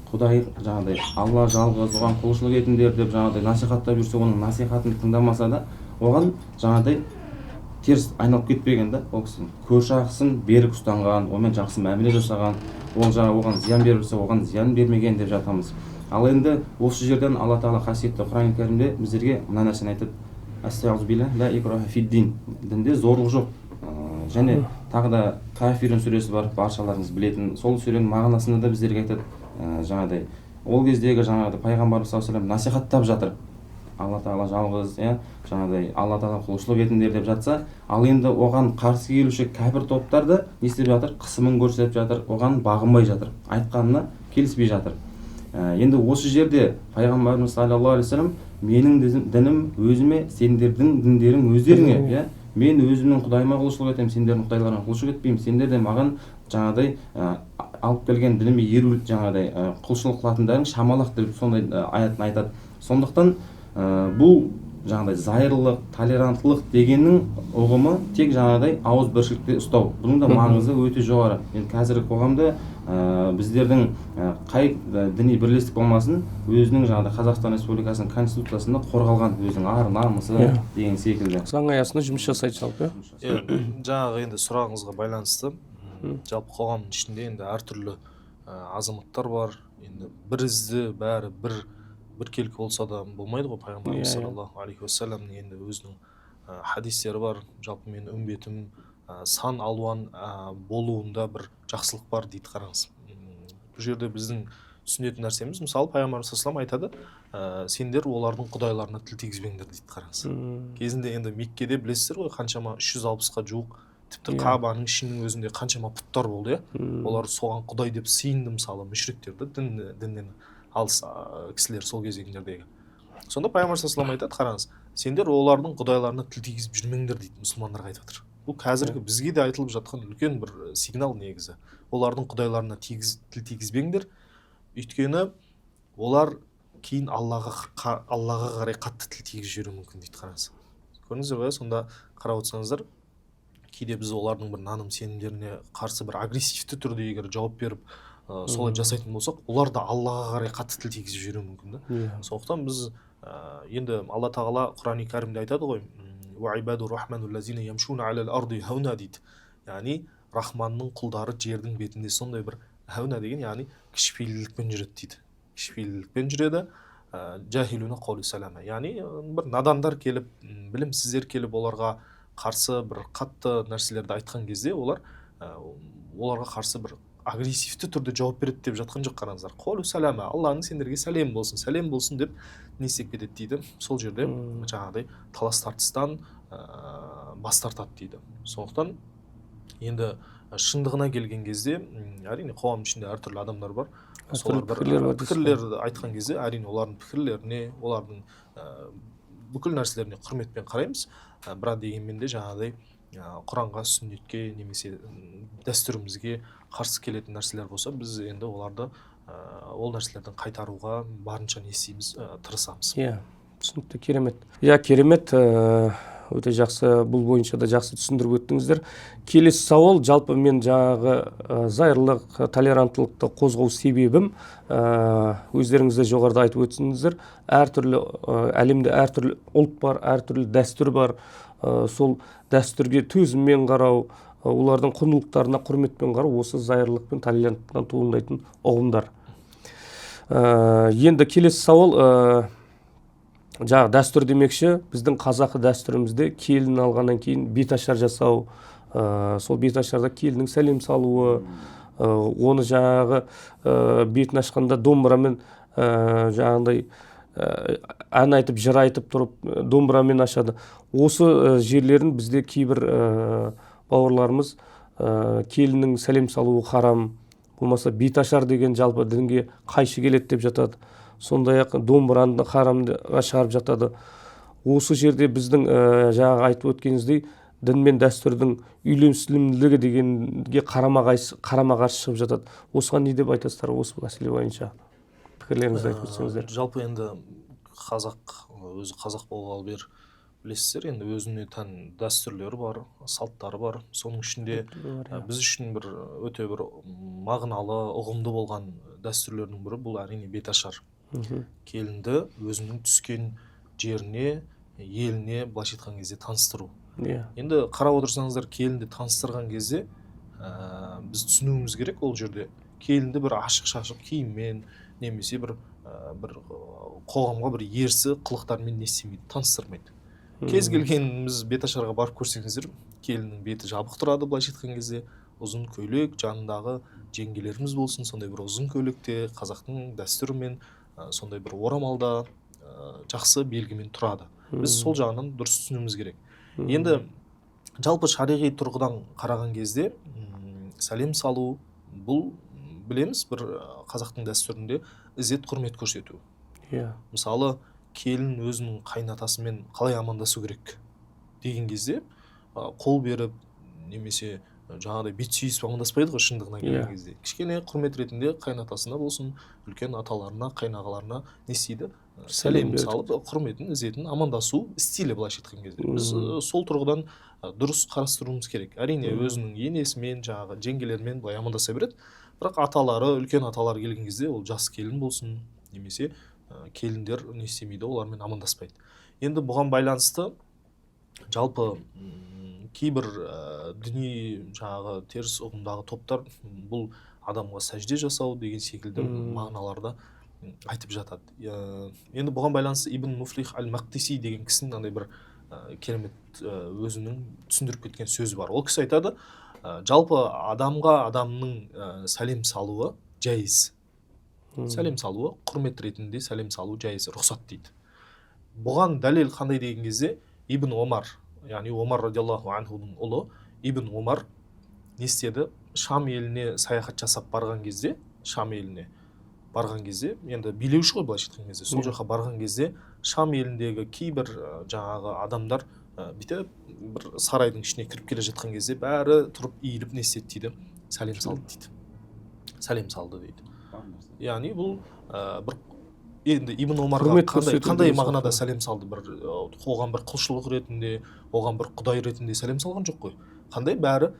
Құдай жаңағыдай Алла жалғыз, оған құлшылық етіңдер деп жаңағыдай насихаттап жүрсе, оның насихатын тыңдамаса да, оған жаңағыдай теріс айналып кетпеген да. Ол кісі көрші ақысын берік ұстанған, онымен жақсы мәміле жасаған, ол жаңа оған зиян беріп жүрсе, оған зиян бермеген деп жатамыз. Ал енді осы жерден Алла тағала қасиетті Құран кәрімде біздерге мына нәрсені айтады: Астағфируллах билля, ла икраха фид дин, дінде зорлық жоқ. Және тағы да Кафирун сүресі бар, баршаларыңыз білетін. Сол сүренің мағынасында да біздерге айтады, жаңағыдай ол кездегі жаңағыдай пайғамбарымыз саллаллаху алейхи вассалам насихаттап жатыр, Алла тағала жалғыз, жаңағыдай Алла тағала құлшылық етіңдер деп жатса, ал енді оған қарсы келуші кәпір топтар да не істеп жатыр, қысымын көрсетіп жатыр, оған бағынбай жатыр, айтқанына келіспей жатыр. Енді осы жерде пайғамбарымыз саллаллаху алейхи вассалам менің дінім өзіме, сендердің діндерің өздеріңе, мен өзімнің құдайыма құлшылық етемін, сендердің құдайларыңа құлшылық етпеймін, сендер де маған жаңағыдай алып келген дініме еру, жаңағыдай құлшылық қылатындарың шамалы-ақ деп сондай аятын айтады. Сондықтан бұл Жаңағыдай зайырлылық, толеранттылық дегеннің ұғымы тек жаңағыдай ауызбіршілікте ұстау. Бұның да маңызы өте жоғары. Енді қазіргі қоғамда біздердің қай діни бірлестік болмасын, өзінің жаңағыдай Қазақстан Республикасының Конституциясында қорғалған өзінің ар намысы деген секілді. Заң аясында жұмыс жасайды жалпы, иә. Иә, жаңағы енді сұрағыңызға байланысты, жалпы қоғамның ішінде енді әртүрлі азаматтар бар. Енді бір ізді бәрі біркелкі болса да болмайды ғой. Пайғамбарымыз саллаллаху алейхи уассаламның енді өзінің хадистері бар. Жалпы менің үмбетім сан алуан болуында бір жақсылық бар дейді, қараңыз. Бұл жерде біздің түсінетін нәрсеміз, мысалы, пайғамбарымыз саллаллаху алейхи айтады, сендер олардың құдайларына тіл тигізбеңдер дейді, қараңыз. Кезінде енді Меккеде білесіздер ғой, қаншама 360-қа жуық, тіпті Қабаның ішінің өзінде қаншама бұттар болды, иә. Олар соған құдай деп сыйынды, мысалы, мүшриктер да, діннен алыс кісілер сол кезеңдердегі. Сонда пайғамбар саллаллаху алейхи айтады, қараңыз, сендер олардың құдайларына тіл тигізіп жүрмеңдер дейді, мұсылмандарға айтып жатыр. Бұл қазіргі бізге де айтылып жатқан үлкен бір сигнал негізі. Олардың құдайларына тіл тигізбеңдер, өйткені олар кейін Аллаға қарай қатты тіл тигізіп жіберуі мүмкін дейді, қараңыз. Көрдіңіздер ғой, сонда қарап отырсаңыздар, кейде біз олардың бір наным сенімдеріне қарсы бір агрессивті түрде егер жауап беріп, солай жасайтын болсақ, олар да Аллаға қарай қатты тіл тигізіп жіберуі мүмкін да. Сондықтан біз енді Алла тағала Құрани кәрімде айтады ғой, «Уа ибаду рахману лазина ямшуна алал арди хауна» дейді. Яғни Рахманның құлдары жердің бетінде сондай бір хауна деген, яғни кішіпейілділікпен жүреді дейді. Кішіпейілділікпен жүреді. Жахилуна қаули салама. Яғни бір надандар келіп, білімсіздер келіп оларға қарсы бір қатты нәрселерді айтқан кезде олар оларға қарсы бір агрессивті түрде жауап береді деп жатқан жоқ, қараңыздар. Қаули салама, Алланың сендерге сәлем болсын, сәлем болсын деп не істеп кетеді дейді. Сол жерде жаңағыдай талас тартыстан бас тартады дейді. Сондықтан енді шындығына келген кезде, әрине қоғам ішінде әртүрлі адамдар бар. Әртүрлі Солар бір, пікірлер бар дейсіз ғой. пікірлерді айтқан кезде, әрине олардың пікірлеріне, олардың бүкіл нәрселеріне құрметпен қараймыз. Бірақ дегенмен де жаңағыдай Құранға, сүннетке немесе дәстүрімізге қарсы келетін нәрселер болса, біз енді оларды ол нәрселерден қайтаруға барынша не істейміз, тырысамыз. Иә, түсінікті, керемет. Иә, керемет, өте жақсы, бұл бойынша да жақсы түсіндіріп өттіңіздер. Келесі сауал, жалпы мен жаңағы зайырлық, толеранттылықты қозғау себебім, өздеріңіз де жоғарыда айтып өттіңіздер, әртүрлі, әлемде әртүрлі ұлт бар, әртүрлі дәстүр бар. Сол дәстүрге төзіммен қарау, олардың құндылықтарына құрметпен қарау, осы зайырлық пен толеранттықтан туындайтын ұғымдар. Енді келесі сауал, жаңағы дәстүр демекші, біздің қазақы дәстүрімізде келін алғаннан кейін беташар жасау, сол беташарда келіннің сәлем салуы, оны жаңағы бетін ашқанда домбырамен, жаңағындай, ән айтып, жыр айтып тұрып, домбырамен ашады. Осы жерлерін бізде кейбір бауырларымыз, келіннің сәлем салуы харам, болмаса беташар деген жалпы дінге қайшы келеді деп жатады. Сондай-ақ домбыраны харамға шығарып жатады. Осы жерде біздің, жаңағы айтып өткеніңіздей, дін мен дәстүрдің үйлесімділігі дегенге қарама-қарсы шығып жатады. Осыған не деп айтасыздар, осы мәселе бойынша пікірлеріңізді айтып өтсеңіздер. Жалпы енді қазақ өзі қазақ болғалы бері білесіздер, енді өзіне тән дәстүрлері бар, салттары бар. Соның ішінде біз үшін бір өте бір мағыналы, ұғымды болған дәстүрлердің бірі бұл әрине беташар. Келінді өзінің түскен жеріне, еліне былайша айтқан кезде таныстыру. Енді қарап отырсаңыздар, келінді таныстырған кезде, біз түсінуіміз керек, ол жерде келінді бір ашық-шашық киіммен немесе бір қоғамға бір ерсі қылықтармен не істемейді, таныстырмайды. Кез келгеніміз беташарға барып көрсеңіздер, келіннің беті жабық тұрады, былайша айтқан кезде, ұзын көйлек, жанындағы жеңгелеріміз болсын, сондай бір ұзын көйлекте, қазақтың дәстүрімен, сондай бір орамалда, жақсы белгімен тұрады. Біз сол жағынан дұрыс түсінуіміз керек. Енді жалпы шариғи тұрғыдан қараған кезде, сәлем салу бұл білеміз бір, қазақтың дәстүрінде ізет құрмет көрсету. Мысалы, келін өзінің қайнатасымен қалай амандасу керек деген кезде, қол беріп немесе жаңағыдай бет сүйісіп амандаспайды ғой шындығына келген кезде. Кішкене құрмет ретінде қайнатасына болсын, үлкен аталарына, қайнағаларына не істейді? Сәлем салып, құрметін, ізетін, амандасу стилі, былайша айтқан кезде. Біз сол тұрғыдан дұрыс қарастыруымыз керек. Әрине, өзінің енесімен, жаңағы жеңгелерімен былай амандаса береді. Бірақ аталары, үлкен аталары келген кезде, ол жас келін болсын, немесе келіндер не істемейді, олармен амандаспайды. Енді бұған байланысты жалпы кейбір діни жаңағы теріс ұғымдағы топтар бұл адамға сәжде жасау деген секілді мағыналарда айтып жатады. Енді бұған байланысты Ибн Муфлих аль-Мақтиси деген кісінің мынандай бір керемет өзінің түсіндіріп кеткен сөзі бар. Ол кісі айтады, жалпы адамға адамның сәлем салуы жайыз. Сәлем салуы, құрмет ретінде сәлем салу жайыз, рұқсат дейді. Бұған дәлел қандай деген кезде, Ибн Омар, яғни Омар радиаллаху анхудың ұлы Ибн Омар не істеді? Шам еліне саяхат жасап барған кезде, Шам еліне барған кезде, енді билеуші ғой былайша айтқан кезде, сол жаққа барған кезде Шам еліндегі кейбір жаңағы адамдар бүйтіп бір сарайдың ішіне кіріп келе жатқан кезде бәрі тұрып иіліп не істеді дейді, сәлем салды дейді, сәлем салды дейді. Яғни бұл бір енді Ибн Омарға қандай мағынада сәлем салды? Бір оған бір құлшылық ретінде, оған бір құдай ретінде сәлем салған жоқ қой. Қандай бәрі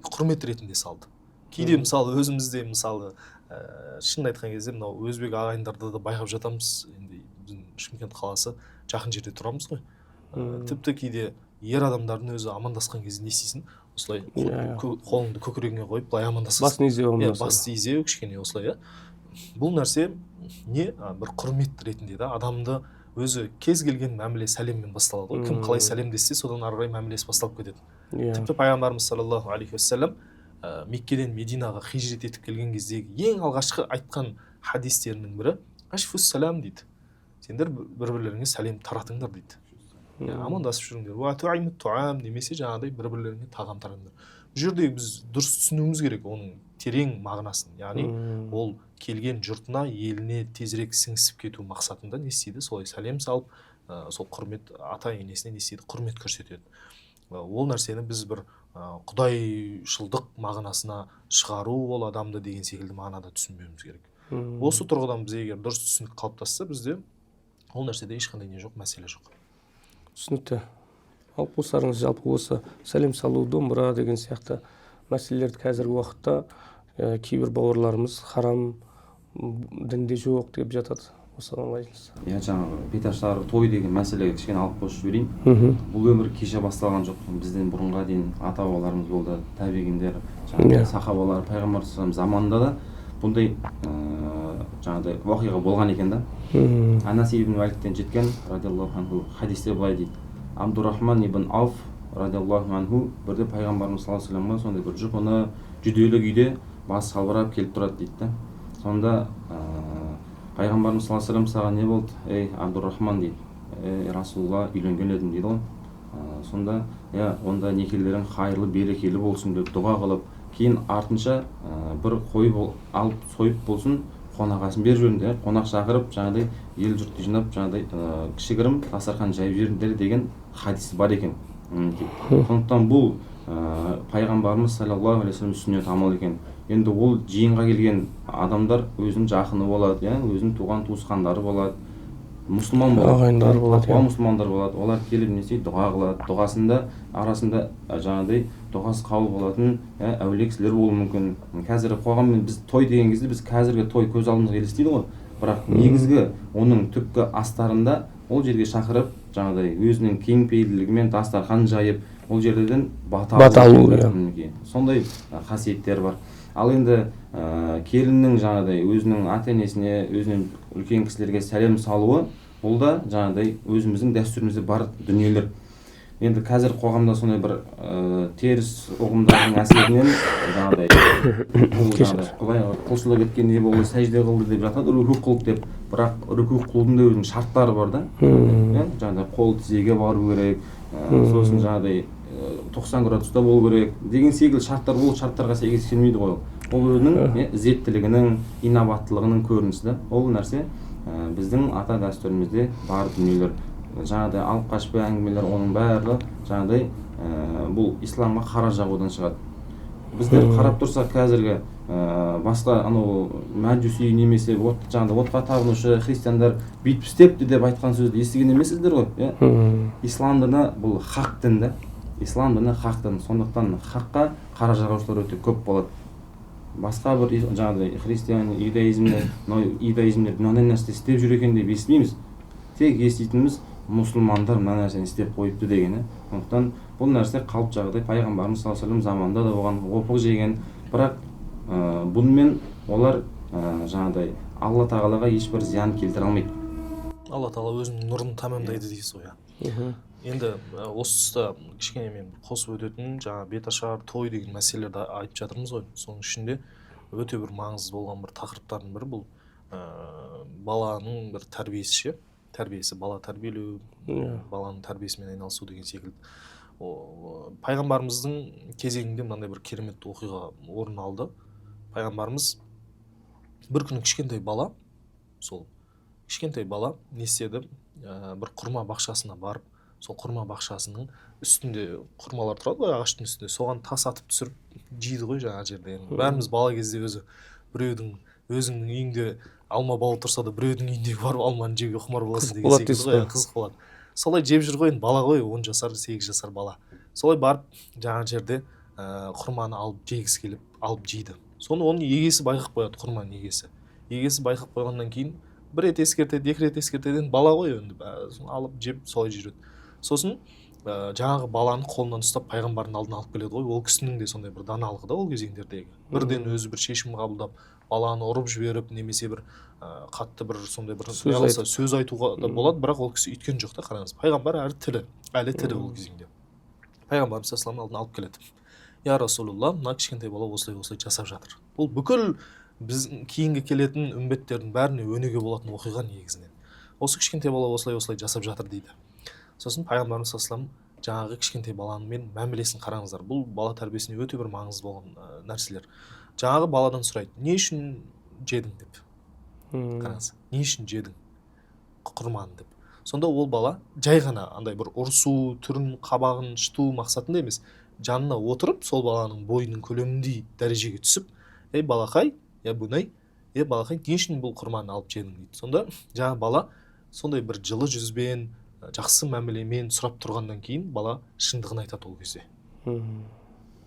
құрмет ретінде салды. Кейде мысалы өзімізде мысалы шынын айтқан кезде мынау өзбек ағайындарды да байқап жатамыз. Енді біздің Шымкент қаласы жақын жерде тұрамыз ғой. Тіпті кейде ер адамдардың өзі амандасқан кезде не істейсің? Осылай қолыңды көкірегіңе қойып былай амандасасың. Басын изеу амандасады. Бас изеу кішкене осылай, иә. Бұл нәрсе не, бір құрмет ретінде да, адамды өзі кез келген мәміле сәлеммен басталады ғой. Кім қалай сәлемдессе, содан ары қарай мәмілесі басталып кетеді. Тіпті пайғамбарымыз саллаллаху алейхи уассалам Меккеден Мединаға хижрет етіп келген кездегі ең алғашқы айтқан хадистерінің бірі ашфус салам дейді. Сендер бір-бірлеріңе сәлем таратыңдар дейді. Амандасып жүріңдер. Уа туаймут туам, немесе жаңағыдай бір-бірлеріңе тағам таратыңдар. Бұл жерде біз дұрыс түсінуіміз керек оның терең мағынасын. Яғни ол келген жұртына, еліне тезірек сіңісіп кету мақсатында не істейді? Солай сәлем салып, сол құрмет ата енесіне не істейді? Құрмет көрсетеді. Ол нәрсені біз бір құдайшылдық мағынасына шығару ол адамды деген секілді мағынада түсінбеуіміз керек. Осы тұрғыдан біз егер дұрыс түсінік қалыптасса, бізде ол нәрседе ешқандай не жоқ, мәселе жоқ. Түсінікті. Ал қосарыңыз жалпы осы сәлем салу, домбыра деген сияқты мәселелерді қазіргі уақытта кейбір бауырларымыз харам, дінде жоқ деп жатады. Осыған байланысты. Иә, жаңағы беташар той деген мәселеге кішкене алып қосып жіберейін. Бұл өмір кеше басталған жоқ. Бізден бұрынға дейін ата-бабаларымыз болды, табиғиндер, жаңағы сахабалар, пайғамбар заманында да бұндай жаңағыдай оқиға болған екен да. Анас ибн Маликтен жеткен радиаллаху анху хадисте былай дейді. Абдурахман ибн Ауф радиаллаху анху бірде пайғамбарымыз саллаллаху алейхи вассаламға сондай бір жұпыны жүделік үйде басы салбырап келіп тұрады дейді да. Сонда пайғамбарымыз саллаллаху алейхи вассалам саған не болды? Ей, Абдурахман дейді. Ей, Расулалла, үйленген едім дейді ғой. Сонда, иә, онда некелерің хайырлы, берекелі болсын деп дұға қылып, кейін артынша бір қой алып сойып болсын, қонақасын беріп жіберіңдер, қонақ шақырып, жаңағыдай ел жұртты жинап, жаңағыдай кішігірім дастархан жайып жіберіңдер деген хадис бар екен. Сондықтан бұл пайғамбарымыз саллаллаху алейхи вассалам сүннет амал екен. Енді ол жиынға келген адамдар өзінің жақыны болады, иә, өзінің туған туысқандары болады, мұсылман болады, ағайындары болады, тақуа мұсылмандар болады. Олар келіп не істейді? Дұға қылады. Дұғасында арасында жаңағыдай дұғасы қабыл болатын әулие кісілер болуы мүмкін. Қазіргі қоғаммен біз той деген кезде біз қазіргі той көз алдымызға елестейді ғой. Бірақ негізгі оның түпкі астарында ол жерге шақырып, жаңағыдай өзінің кең пейілділігімен дастархан жайып, ол жерден бата алу, сондай қасиеттер бар. Ал енді келіннің жаңағыдай өзінің ата-енесіне, өзінен үлкен кісілерге сәлем салуы, ол да жаңағыдай өзіміздің дәстүрімізде бар дүниелер. Енді қазір қоғамда сондай бір теріс ұғымдардың әсерінен жаңағыдай құдай құлшылық еткен не болды, сәжде қылды деп жатады, рүку қылды деп. Бірақ рүку қылудың да өзінің шарттары бар да. Жаңағыдай қол тізеге бару керек, сосын жаңағыдай 90 градуста болу керек деген секілді шарттар, ол шарттарға сәйкес келмейді ғой. Ол өзінің ізеттілігінің, инабаттылығының көрінісі да. Ол нәрсе біздің ата дәстүрімізде бар дүниелер. Жаңағыдай алып қашпа әңгімелер, оның барлығы жаңағыдай бұл исламға қара жағудан шығады. Біздер қарап тұрсақ қазіргі басқа анау мәжуси немесе от, жаңағыдай отқа табынушы христиандар бүйтіп істепті деп айтқан сөзді естіген емессіздер ғой, иә? Ислам діні бұл хақ дін да, ислам діні хақ дін. Сондықтан хаққа қара жағушылар өте көп болады. Басқа бір жаңағыдай христиан, иудаизмде, мынау иудаизмдер мынандай нәрсе істеп жүр екен деп естімейміз. Тек еститініміз мұсылмандар мына нәрсені істеп қойыпты деген. Сондықтан бұл нәрсе қалып жағдай пайғамбарымыз саллаллаху алейхи вассалам заманында да болған, опық жеген. Бірақ бұнымен олар жаңағыдай Алла тағалаға ешбір зиян келтіре алмайды. Алла тағала өзінің нұрын тәмамдайды дейсіз ғой, иә. Енді осы тұста кішкене мен қосып өтетін, жаңа беташар, той деген мәселелерді айтып жатырмыз ғой. Соның ішінде өте бір маңызды болған бір тақырыптардың бірі бұл баланың бір тәрбиесі ше, тәрбиесі, бала тәрбиелеу, баланың тәрбиесімен айналысу деген секілді. Пайғамбарымыздың кезеңінде мынандай бір керемет оқиға орын алды. Пайғамбарымыз бір күні кішкентай бала, сол кішкентай бала не істеді? Бір құрма бақшасына барып, сол құрма бақшасының үстінде құрмалар тұрады ғой, ағаштың үстінде, соған тас атып түсіріп жейді ғой жаңа жерде. Енді бәріміз бала кезде өзі біреудің, өзіңнің үйіңде алма бауы тұрса да, біреудің үйінде барып алманы жеуге құмар боласың деген болады секілді дейсіз ғой, ғой. Қызық болады. Солай жеп жүр ғой енді, бала ғой, 10 жасар, 8 жасар бала. Солай барып жаңа жерде құрманы алып жегісі келіп алып жейді. Соны оның егесі байқап қояды, құрманың егесі. Егесі байқап қойғаннан кейін бір рет ескертеді, екі рет ескертеді, енді бала ғой енді, соны алып жеп солай жүреді. Сосын жаңағы баланы қолынан ұстап пайғамбардың алдына алып келеді ғой. Ол кісінің де сондай бір даналығы да ол кезеңдердегі. Бірден өзі бір шешім қабылдап, баланы ұрып жіберіп, немесе бір қатты бір сондай бір сөз не қылса, сөз айтуға да болады, бірақ ол кісі үйткен жоқ та, қараңыз. Пайғамбар әрі тірі, әлі тірі ол кезеңде. Пайғамбарымыз саллаллаху алейхи вассалам алдына алып келеді. Я Расулулла, мына кішкентай бала осылай осылай жасап жатыр. Бұл бүкіл біз кейінгі келетін үмбеттердің бәріне өнеге болатын оқиға негізінен. Осы кішкентай бала осылай осылай жасап жатыр дейді. Сосын пайғамбарымыз саллаллаху алейхи вассалам жаңағы кішкентай баламен мәмілесін қараңыздар. Бұл бала тәрбиесіне өте бір маңызды болған нәрселер. Жаңағы баладан сұрайды, не үшін жедің деп. Қараңыз, не үшін жедің құрманы деп. Сонда ол бала жай ғана андай бір ұрсу, түрін, қабағын шыту мақсатында емес, жанына отырып сол баланың бойының көлеміндей дәрежеге түсіп, ей балақай, я бунай, ей балақай, не үшін бұл құрманы алып жедің дейді. Сонда жаңа бала сондай бір жылы жүзбен, жақсы мәмілемен сұрап тұрғаннан кейін бала шындығын айтады ол кезде.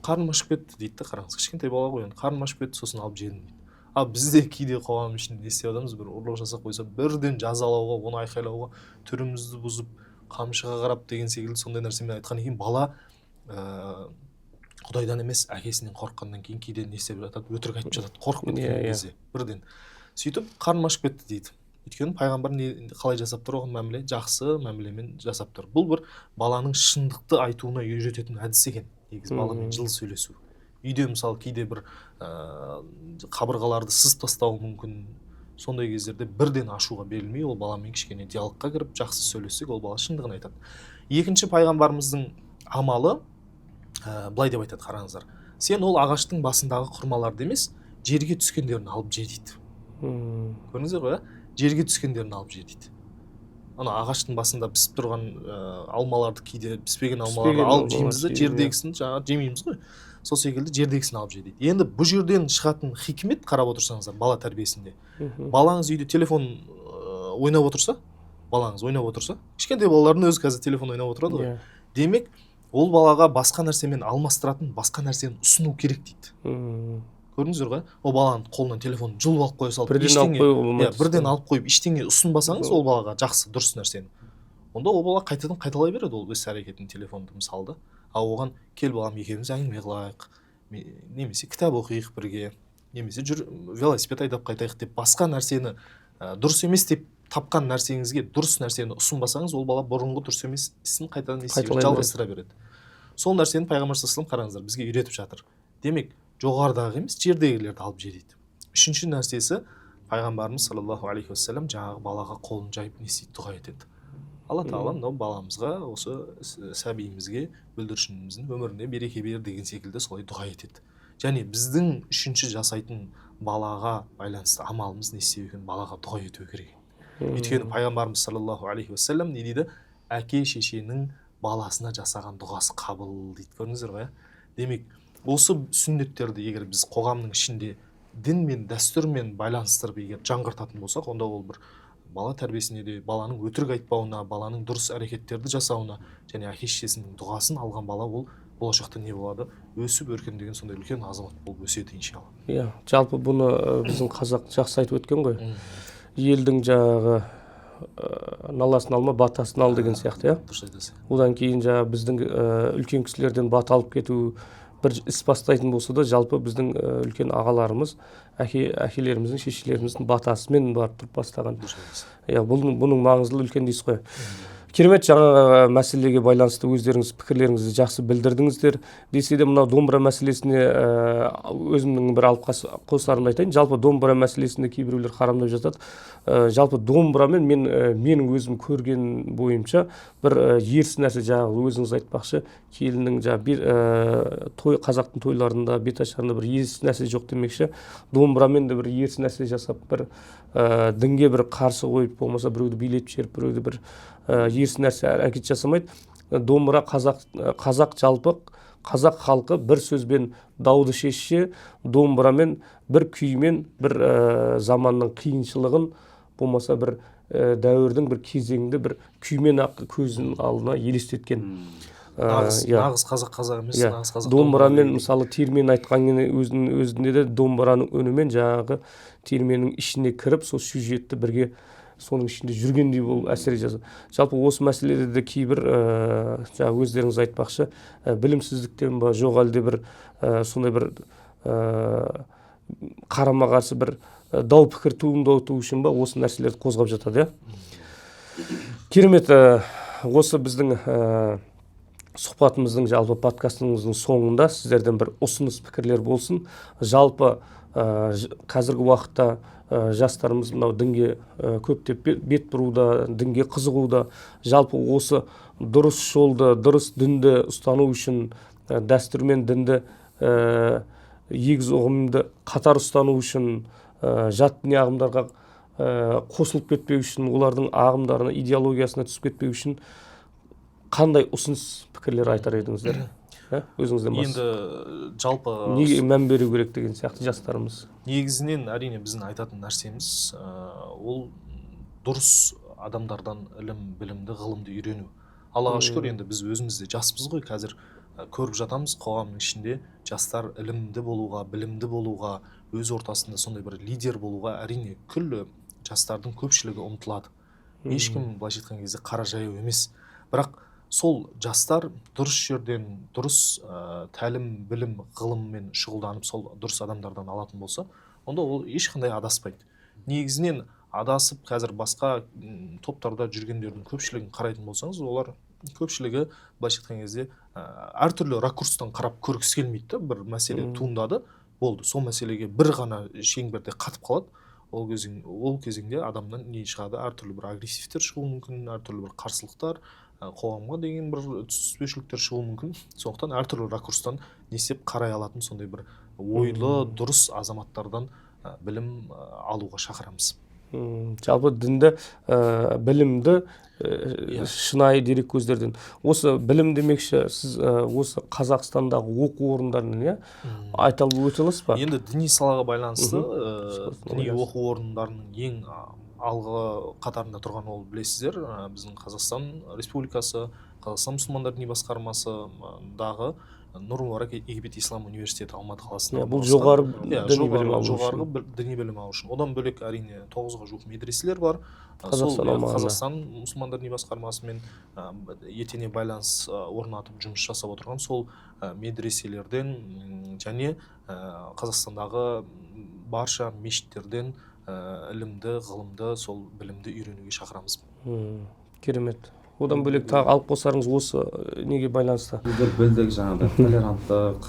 Қарным ашып кетті дейді да, қараңыз, кішкентай бала ғой енді, қарным ашып кетті, сосын алып жедім дейді. Ал бізде кейде қоғам ішінде не істеп жатамыз, бір ұрлық жасап қойса, бірден жазалауға, оны айқайлауға, түрімізді бұзып, қамшыға қарап деген секілді сондай нәрсемен айтқаннан кейін бала Құдайдан емес, әкесінен қорыққаннан кейін кейде не істеп жатады, өтірік айтып жатады, қорқып кеткен кезде бірден. Сөйтіп қарным ашып кетті дейді. Өйткені пайғамбар не, қалай жасап тұр, оған мәміле, жақсы мәмілемен жасап тұр. Бұл бір баланың шындықты айтуына үйрететін әдіс екен. Негізі баламен жылы сөйлесу. Үйде мысалы кейде бір қабырғаларды сызып тастауы мүмкін. Сондай кездерде бірден ашуға берілмей, ол баламен кішкене диалогқа кіріп, жақсы сөйлессек, ол бала шындығын айтады. Екінші пайғамбарымыздың амалы былай деп айтады, қараңыздар. Сен ол ағаштың басындағы құрмаларды емес, жерге түскендерін алып же дейді. Көрдіңіздер ғой, ә? Жерге түскендерін алып же дейді. Ана ағаштың басында пісіп тұрған алмаларды, кейде піспеген алмаларды Піспеген алып алмалар жейміз да, жейміз, иә. жердегісін жаңағы жемейміз ғой. Сол секілді жердегісін алып же дейді. Енді бұл жерден шығатын хикмет, қарап отырсаңыздар, бала тәрбиесінде. Балаңыз үйде телефон ойнап отырса, балаңыз ойнап отырса, кішкентай балалардың өзі қазір телефон ойнап отырады ғой. Демек, ол балаға басқа нәрсемен алмастыратын басқа нәрсені ұсыну керек дейді. Көрдіңіздер ғой, ол баланың қолынан телефонын жұлып алып қоя салып, Бірден алып ештеңе- қоюға болмайды. Иә, бірден алып қойып, ештеңе ұсынбасаңыз ол балаға жақсы, дұрыс нәрсені. Онда ол бала қайтадан қайталай береді ол іс әрекетін, телефонды мысалы да. Ал оған кел балам, екеуміз әңгіме қылайық, немесе кітап оқиық бірге, немесе жүр велосипед айдап қайтайық деп басқа нәрсені, дұрыс емес деп тапқан нәрсеңізге дұрыс нәрсені ұсынбасаңыз, ол бала бұрынғы дұрыс емес ісін қайтадан не істей береді, Қайталай береді. жалғастыра береді. Сол нәрсені пайғамбар саллаллаху алейхи вассалам, қараңыздар, бізге үйретіп жатыр. Демек, жоғарыдағы емес, жердегілерді алып же дейді. Үшінші нәрсесі, пайғамбарымыз саллаллаху алейхи уассалам жаңағы балаға қолын жайып не істейді, дұға етеді. Алла тағала мынау баламызға, осы сәбиімізге, бүлдіршініміздің өміріне береке бер деген секілді солай дұға етеді. Және біздің үшінші жасайтын балаға байланысты амалымыз не істеу екен, балаға дұға ету керек. Өйткені пайғамбарымыз саллаллаху алейхи уассалам не дейді? Әке шешенің баласына жасаған дұғасы қабыл дейді. Көрдіңіздер ғой, ә? Демек, Осы сүннеттерді егер біз қоғамның ішінде дін мен дәстүрмен байланыстырып егер жаңғыртатын болсақ, онда ол бір бала тәрбиесіне де, баланың өтірік айтпауына, баланың дұрыс әрекеттерді жасауына және әке шешесінің дұғасын алған бала ол болашақта не болады, өсіп өркендеген сондай үлкен азамат болып өседі иншалла. Иә, жалпы бұны біздің қазақ жақсы айтып өткен ғой. Елдің жаңағы наласын алма, батасын ал деген сияқты, иә. Дұрыс айтасың. Одан кейін жаңағы біздің үлкен кісілерден бата алып кету, бір іс бастайтын болса да, жалпы біздің үлкен ағаларымыз, әкелеріміздің, шешелеріміздің батасымен барып тұрып бастаған. Дұрыс айтасың. Иә, бұның маңыздылығы үлкен дейсіз ғой. Керемет, жаңағы мәселеге байланысты өздеріңіз пікірлеріңізді жақсы білдірдіңіздер. Десе де мынау домбыра мәселесіне өзімнің бір алып қосарымды айтайын. Жалпы домбыра мәселесінде кейбіреулер харамдап жатады. Жалпы домбырамен менің өзім көрген бойымша бір ерсі нәрсе, жаңағы өзіңіз айтпақшы, келіннің жаңағы той, қазақтың тойларында, беташарында бір ерсі нәрсе жоқ демекші, домбырамен де бір ерсі нәрсе жасап, бір дінге бір қарсы қойып, болмаса біреуді билетіп жіберіп, біреуді бір ерсі нәрсе әрекет жасамайды. Домбыра қазақ жалпы қазақ халқы бір сөзбен дауды шешсе, домбырамен бір күймен бір заманның қиыншылығын, болмаса бір дәуірдің бір кезеңінде бір күймен ақ көзінің алдына елестеткен. Нағыз қазақ қазақ емес, нағыз қазақ домбырамен домбыра. Мысалы, термен айтқан өзінде де домбыраның үнімен жаңағы терменің ішіне кіріп, сол сюжетті бірге соның ішінде жүргендей болып әсер жасады. Жалпы осы мәселеде де кейбір жаңа өздеріңіз айтпақшы, білімсіздіктен ба, жоқ әлде бір сондай бір қарама-қарсы бір дау пікір туындату үшін ба, осы нәрселерді қозғап жатады, иә. Керемет, осы біздің сұхбатымыздың, жалпы подкастымыздың соңында сіздерден бір ұсыныс пікірлер болсын. Жалпы қазіргі уақытта жастарымыз мынау дінге көптеп бет бұруда, дінге қызығуда. Жалпы осы дұрыс жолды, дұрыс дінді ұстану үшін, дәстүр мен дінді, егіз ұғымды қатар ұстану үшін, жат діни ағымдарға қосылып кетпеу үшін, олардың ағымдарына, идеологиясына түсіп кетпеу үшін қандай ұсыныс пікірлер айтар едіңіздер? Ә? Өзіңізден бас. Енді жалпы неге мән беру керек деген сияқты жастарымыз? Негізінен, әрине, біздің айтатын нәрсеміз, ол дұрыс адамдардан ілім, білімді, ғылымды үйрену. Аллаға шүкір, енді біз өзіміз де жаспыз ғой, қазір көріп жатамыз, қоғамның ішінде жастар ілімді болуға, білімді болуға, өз ортасында сондай бір лидер болуға, әрине, күллі жастардың көпшілігі ұмтылады. Ешкім былайша айтқан кезде қара жаяу емес. Бірақ сол жастар дұрыс жерден, дұрыс тәлім, білім, ғылыммен шұғылданып, сол дұрыс адамдардан алатын болса, онда ол ешқандай адаспайды. Негізінен адасып қазір басқа топтарда жүргендердің көпшілігін қарайтын болсаңыз, олар көпшілігі былайша айтқан кезде әртүрлі ракурстан қарап көргісі келмейді да, бір мәселе туындады, болды, сол мәселеге бір ғана шеңберде қатып қалады. Ол кезеңде адамнан не шығады? Әртүрлі бір агрессивтер шығуы мүмкін, әртүрлі бір қарсылықтар, қоғамға деген бір түсініспеушіліктер шығуы мүмкін. Сондықтан әртүрлі ракурстан не істеп қарай алатын сондай бір ойлы, дұрыс азаматтардан білім алуға шақырамыз. Жалпы дінді, білімді шынайы дереккөздерден. Осы білім демекші, сіз осы Қазақстандағы оқу орындарынан, иә, айта алып өте аласыз ба? Енді діни салаға байланысты, Саласына діни байланысты. оқу орындарының ең алғы қатарында тұрған ол білесіздер, біздің Қазақстан Республикасы, Қазақстан мұсылмандар діни басқармасындағы Нұр Мүбарак Египет Ислам университеті Алматы қаласында Иә, бұл орналасқан. жоғары Иә, діни білім алу үшін. Жоғарғы діни білім алу үшін. Одан бөлек, әрине, 9-ға жуық медреселер бар. Қазақстан Сол, аумағында. Қазақстан мұсылмандар діни басқармасымен етене байланыс орнатып жұмыс жасап отырған сол медреселерден және Қазақстандағы барша мешіттерден ілімді, ғылымды, сол білімді үйренуге шақырамыз. Керемет. Одан бөлек тағы алып қосарыңыз осы неге байланысты? Біздер білдік жаңағыдай толеранттық,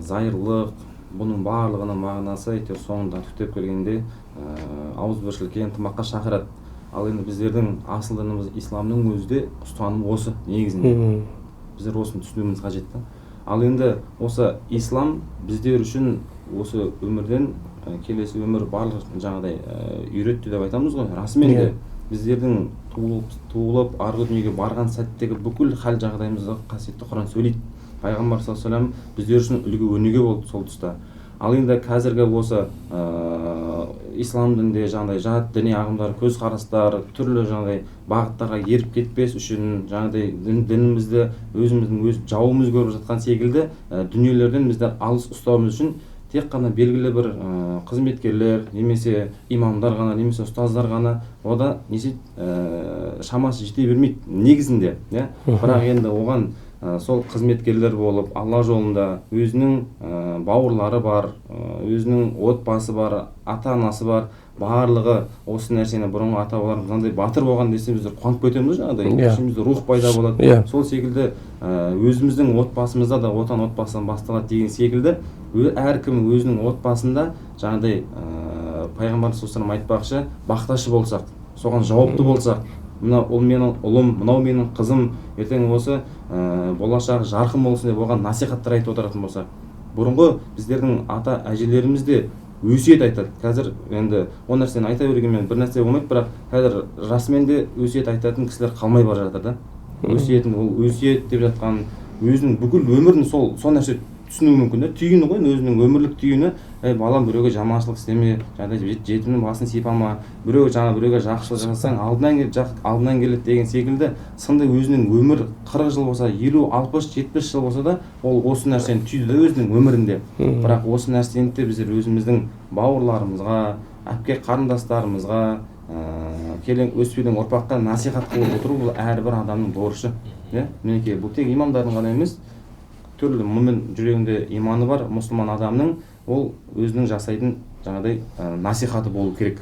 зайырлық, бұның барлығының мағынасы әйтеуір соңында түптеп келгенде ауызбіршілікке, ынтымаққа шақырады. Ал енді біздердің асыл дініміз исламның өзі де ұстанымы осы негізінде. Біздер осыны түсінуіміз қажет та. Ал енді осы ислам біздер үшін осы өмірден келесі өмір барлық жаңағыдай үйретті деп айтамыз ғой, расымен де. Біздердің туылып арғы дүниеге барған сәттегі бүкіл хал жағдайымызды қасиетті Құран сөйлейді. Пайғамбар саллаллаху алейхи уассалам біздер үшін үлгі өнеге болды сол тұста. Ал енді қазіргі осы ислам дінінде жаңағыдай жат діни ағымдар, көзқарастар, түрлі жаңағыдай бағыттарға еріп кетпес үшін, жаңағыдай дінімізді өзіміздің өз жауымыз көріп жатқан секілді дүниелерден бізді алыс ұстауымыз үшін тек қана белгілі бір қызметкерлер немесе имамдар ғана, немесе ұстаздар ғана ода несе шамасы жете бермейді негізінде, иә. Бірақ енді оған сол қызметкерлер болып, Алла жолында өзінің бауырлары бар, өзінің отбасы бар, ата-анасы бар, барлығы осы нәрсені бұрынғы ата-бабаларымыз мынандай батыр болған десе, біздер қуанып кетеміз, жаңағыдай ішімізде рух пайда болады. Сол секілді өзіміздің отбасымызда да отан отбасынан басталады деген секілді, әркім өзінің отбасында жаңағыдай пайғамбар саллаллаху алейхи айтпақшы, бақташы болсақ, соған жауапты болсақ, мына ол менің ұлым, мынау менің қызым, ертең осы болашағы жарқын болсын деп оған насихаттар айтып отыратын болсақ, бұрынғы біздердің ата әжелеріміз де өсиет айтады. Қазір енді ол нәрсені айта бергенмен бір нәрсе болмайды, бірақ қазір расымен де өсиет айтатын кісілер қалмай бара жатыр да. Өсиетін, ол өсиет деп жатқан өзінің бүкіл өмірін сол нәрсе түсінуі мүмкін да, түйіні ғой, өзінің өмірлік түйіні. Ей балам, біреуге жаманшылық істеме, жаңағыдай жетімнің басын сипама, біреу жаңа біреуге жақсылық жасасаң алдынан келіп алдынан келеді деген секілді сынды өзінің өмір 40 жыл болса, 50, 60, 70 жыл болса да ол осы нәрсені түйді да өзінің өмірінде. Бірақ осы нәрсені де біздер өзіміздің бауырларымызға, әпке қарындастарымызға, келен өспелең ұрпаққа насихат қылып отыру бұл әрбір адамның борышы. Иә, мінекей бұл тек имамдардың ғана емес, түрлі мүмін жүрегінде иманы бар мұсылман адамның ол өзінің жасайтын жаңағыдай насихаты болу керек.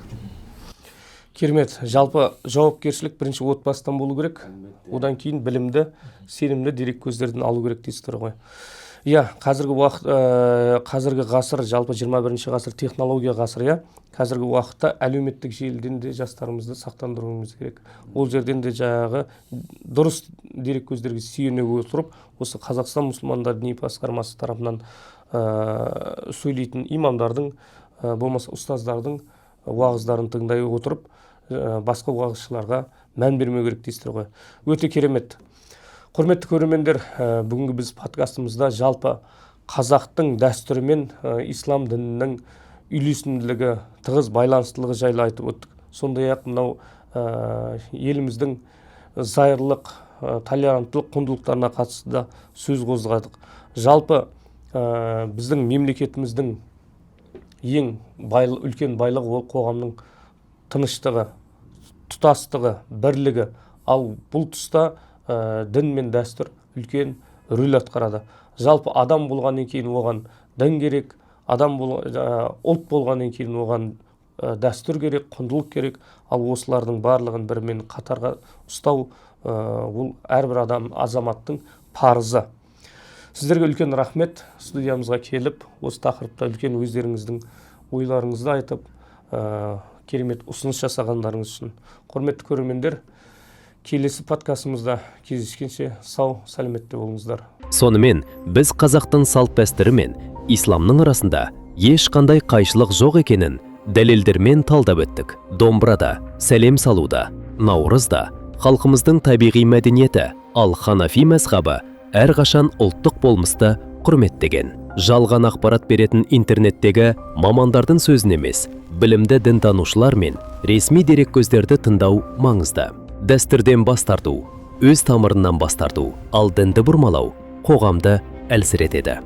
Керемет. Жалпы жауапкершілік бірінші отбасыдан болу керек, одан кейін білімді, сенімді дереккөздерден алу керек дейсіздер ғой. Иә, қазіргі уақыт, қазіргі ғасыр, жалпы 21-ші ғасыр технология ғасыры, иә. Қазіргі уақытта әлеуметтік желіден де жастарымызды сақтандыруымыз керек. Ол жерден де жаңағы дұрыс дереккөздерге сүйене отырып, осы Қазақстан мұсылмандар діни басқармасы тарапынан сөйлейтін имамдардың, болмаса ұстаздардың уағыздарын тыңдай отырып, басқа уағызшыларға мән бермеу керек дейсіздер ғой. Өте керемет. Құрметті көрермендер, бүгінгі біз подкастымызда жалпы қазақтың дәстүрі мен ислам дінінің үйлесімділігі, тығыз байланыстылығы жайлы айтып өттік. Сондай-ақ мынау еліміздің зайырлық, толеранттылық құндылықтарына қатысты да сөз қозғадық. Жалпы біздің мемлекетіміздің ең үлкен байлығы ол қоғамның тыныштығы, тұтастығы, бірлігі. Ал бұл тұста дін мен дәстүр үлкен рөл атқарады. Жалпы адам болғаннан кейін оған дін керек, адам ұлт болғаннан кейін оған дәстүр керек, құндылық керек. Ал осылардың барлығын бірімен қатарға ұстау ол әрбір адам, азаматтың парызы. Сіздерге үлкен рахмет, студиямызға келіп, осы тақырыпта үлкен өздеріңіздің ойларыңызды айтып, керемет ұсыныс жасағандарыңыз үшін. Құрметті көрермендер, келесі подкастымызда кездескенше сау сәлеметте болыңыздар. Сонымен біз қазақтың салт дәстүрі мен исламның арасында ешқандай қайшылық жоқ екенін дәлелдермен талдап өттік. Домбырада, сәлем салуда, наурызда халқымыздың табиғи мәдениеті, ал ханафи мазхабы әрқашан ұлттық болмысты құрметтеген. Жалған ақпарат беретін интернеттегі мамандардың сөзін емес, білімді дінтанушылар мен ресми дереккөздерді тыңдау маңызды. Дәстүрден бас тарту, өз тамырынан бас тарту, ал дінді бұрмалау қоғамды әлсіретеді.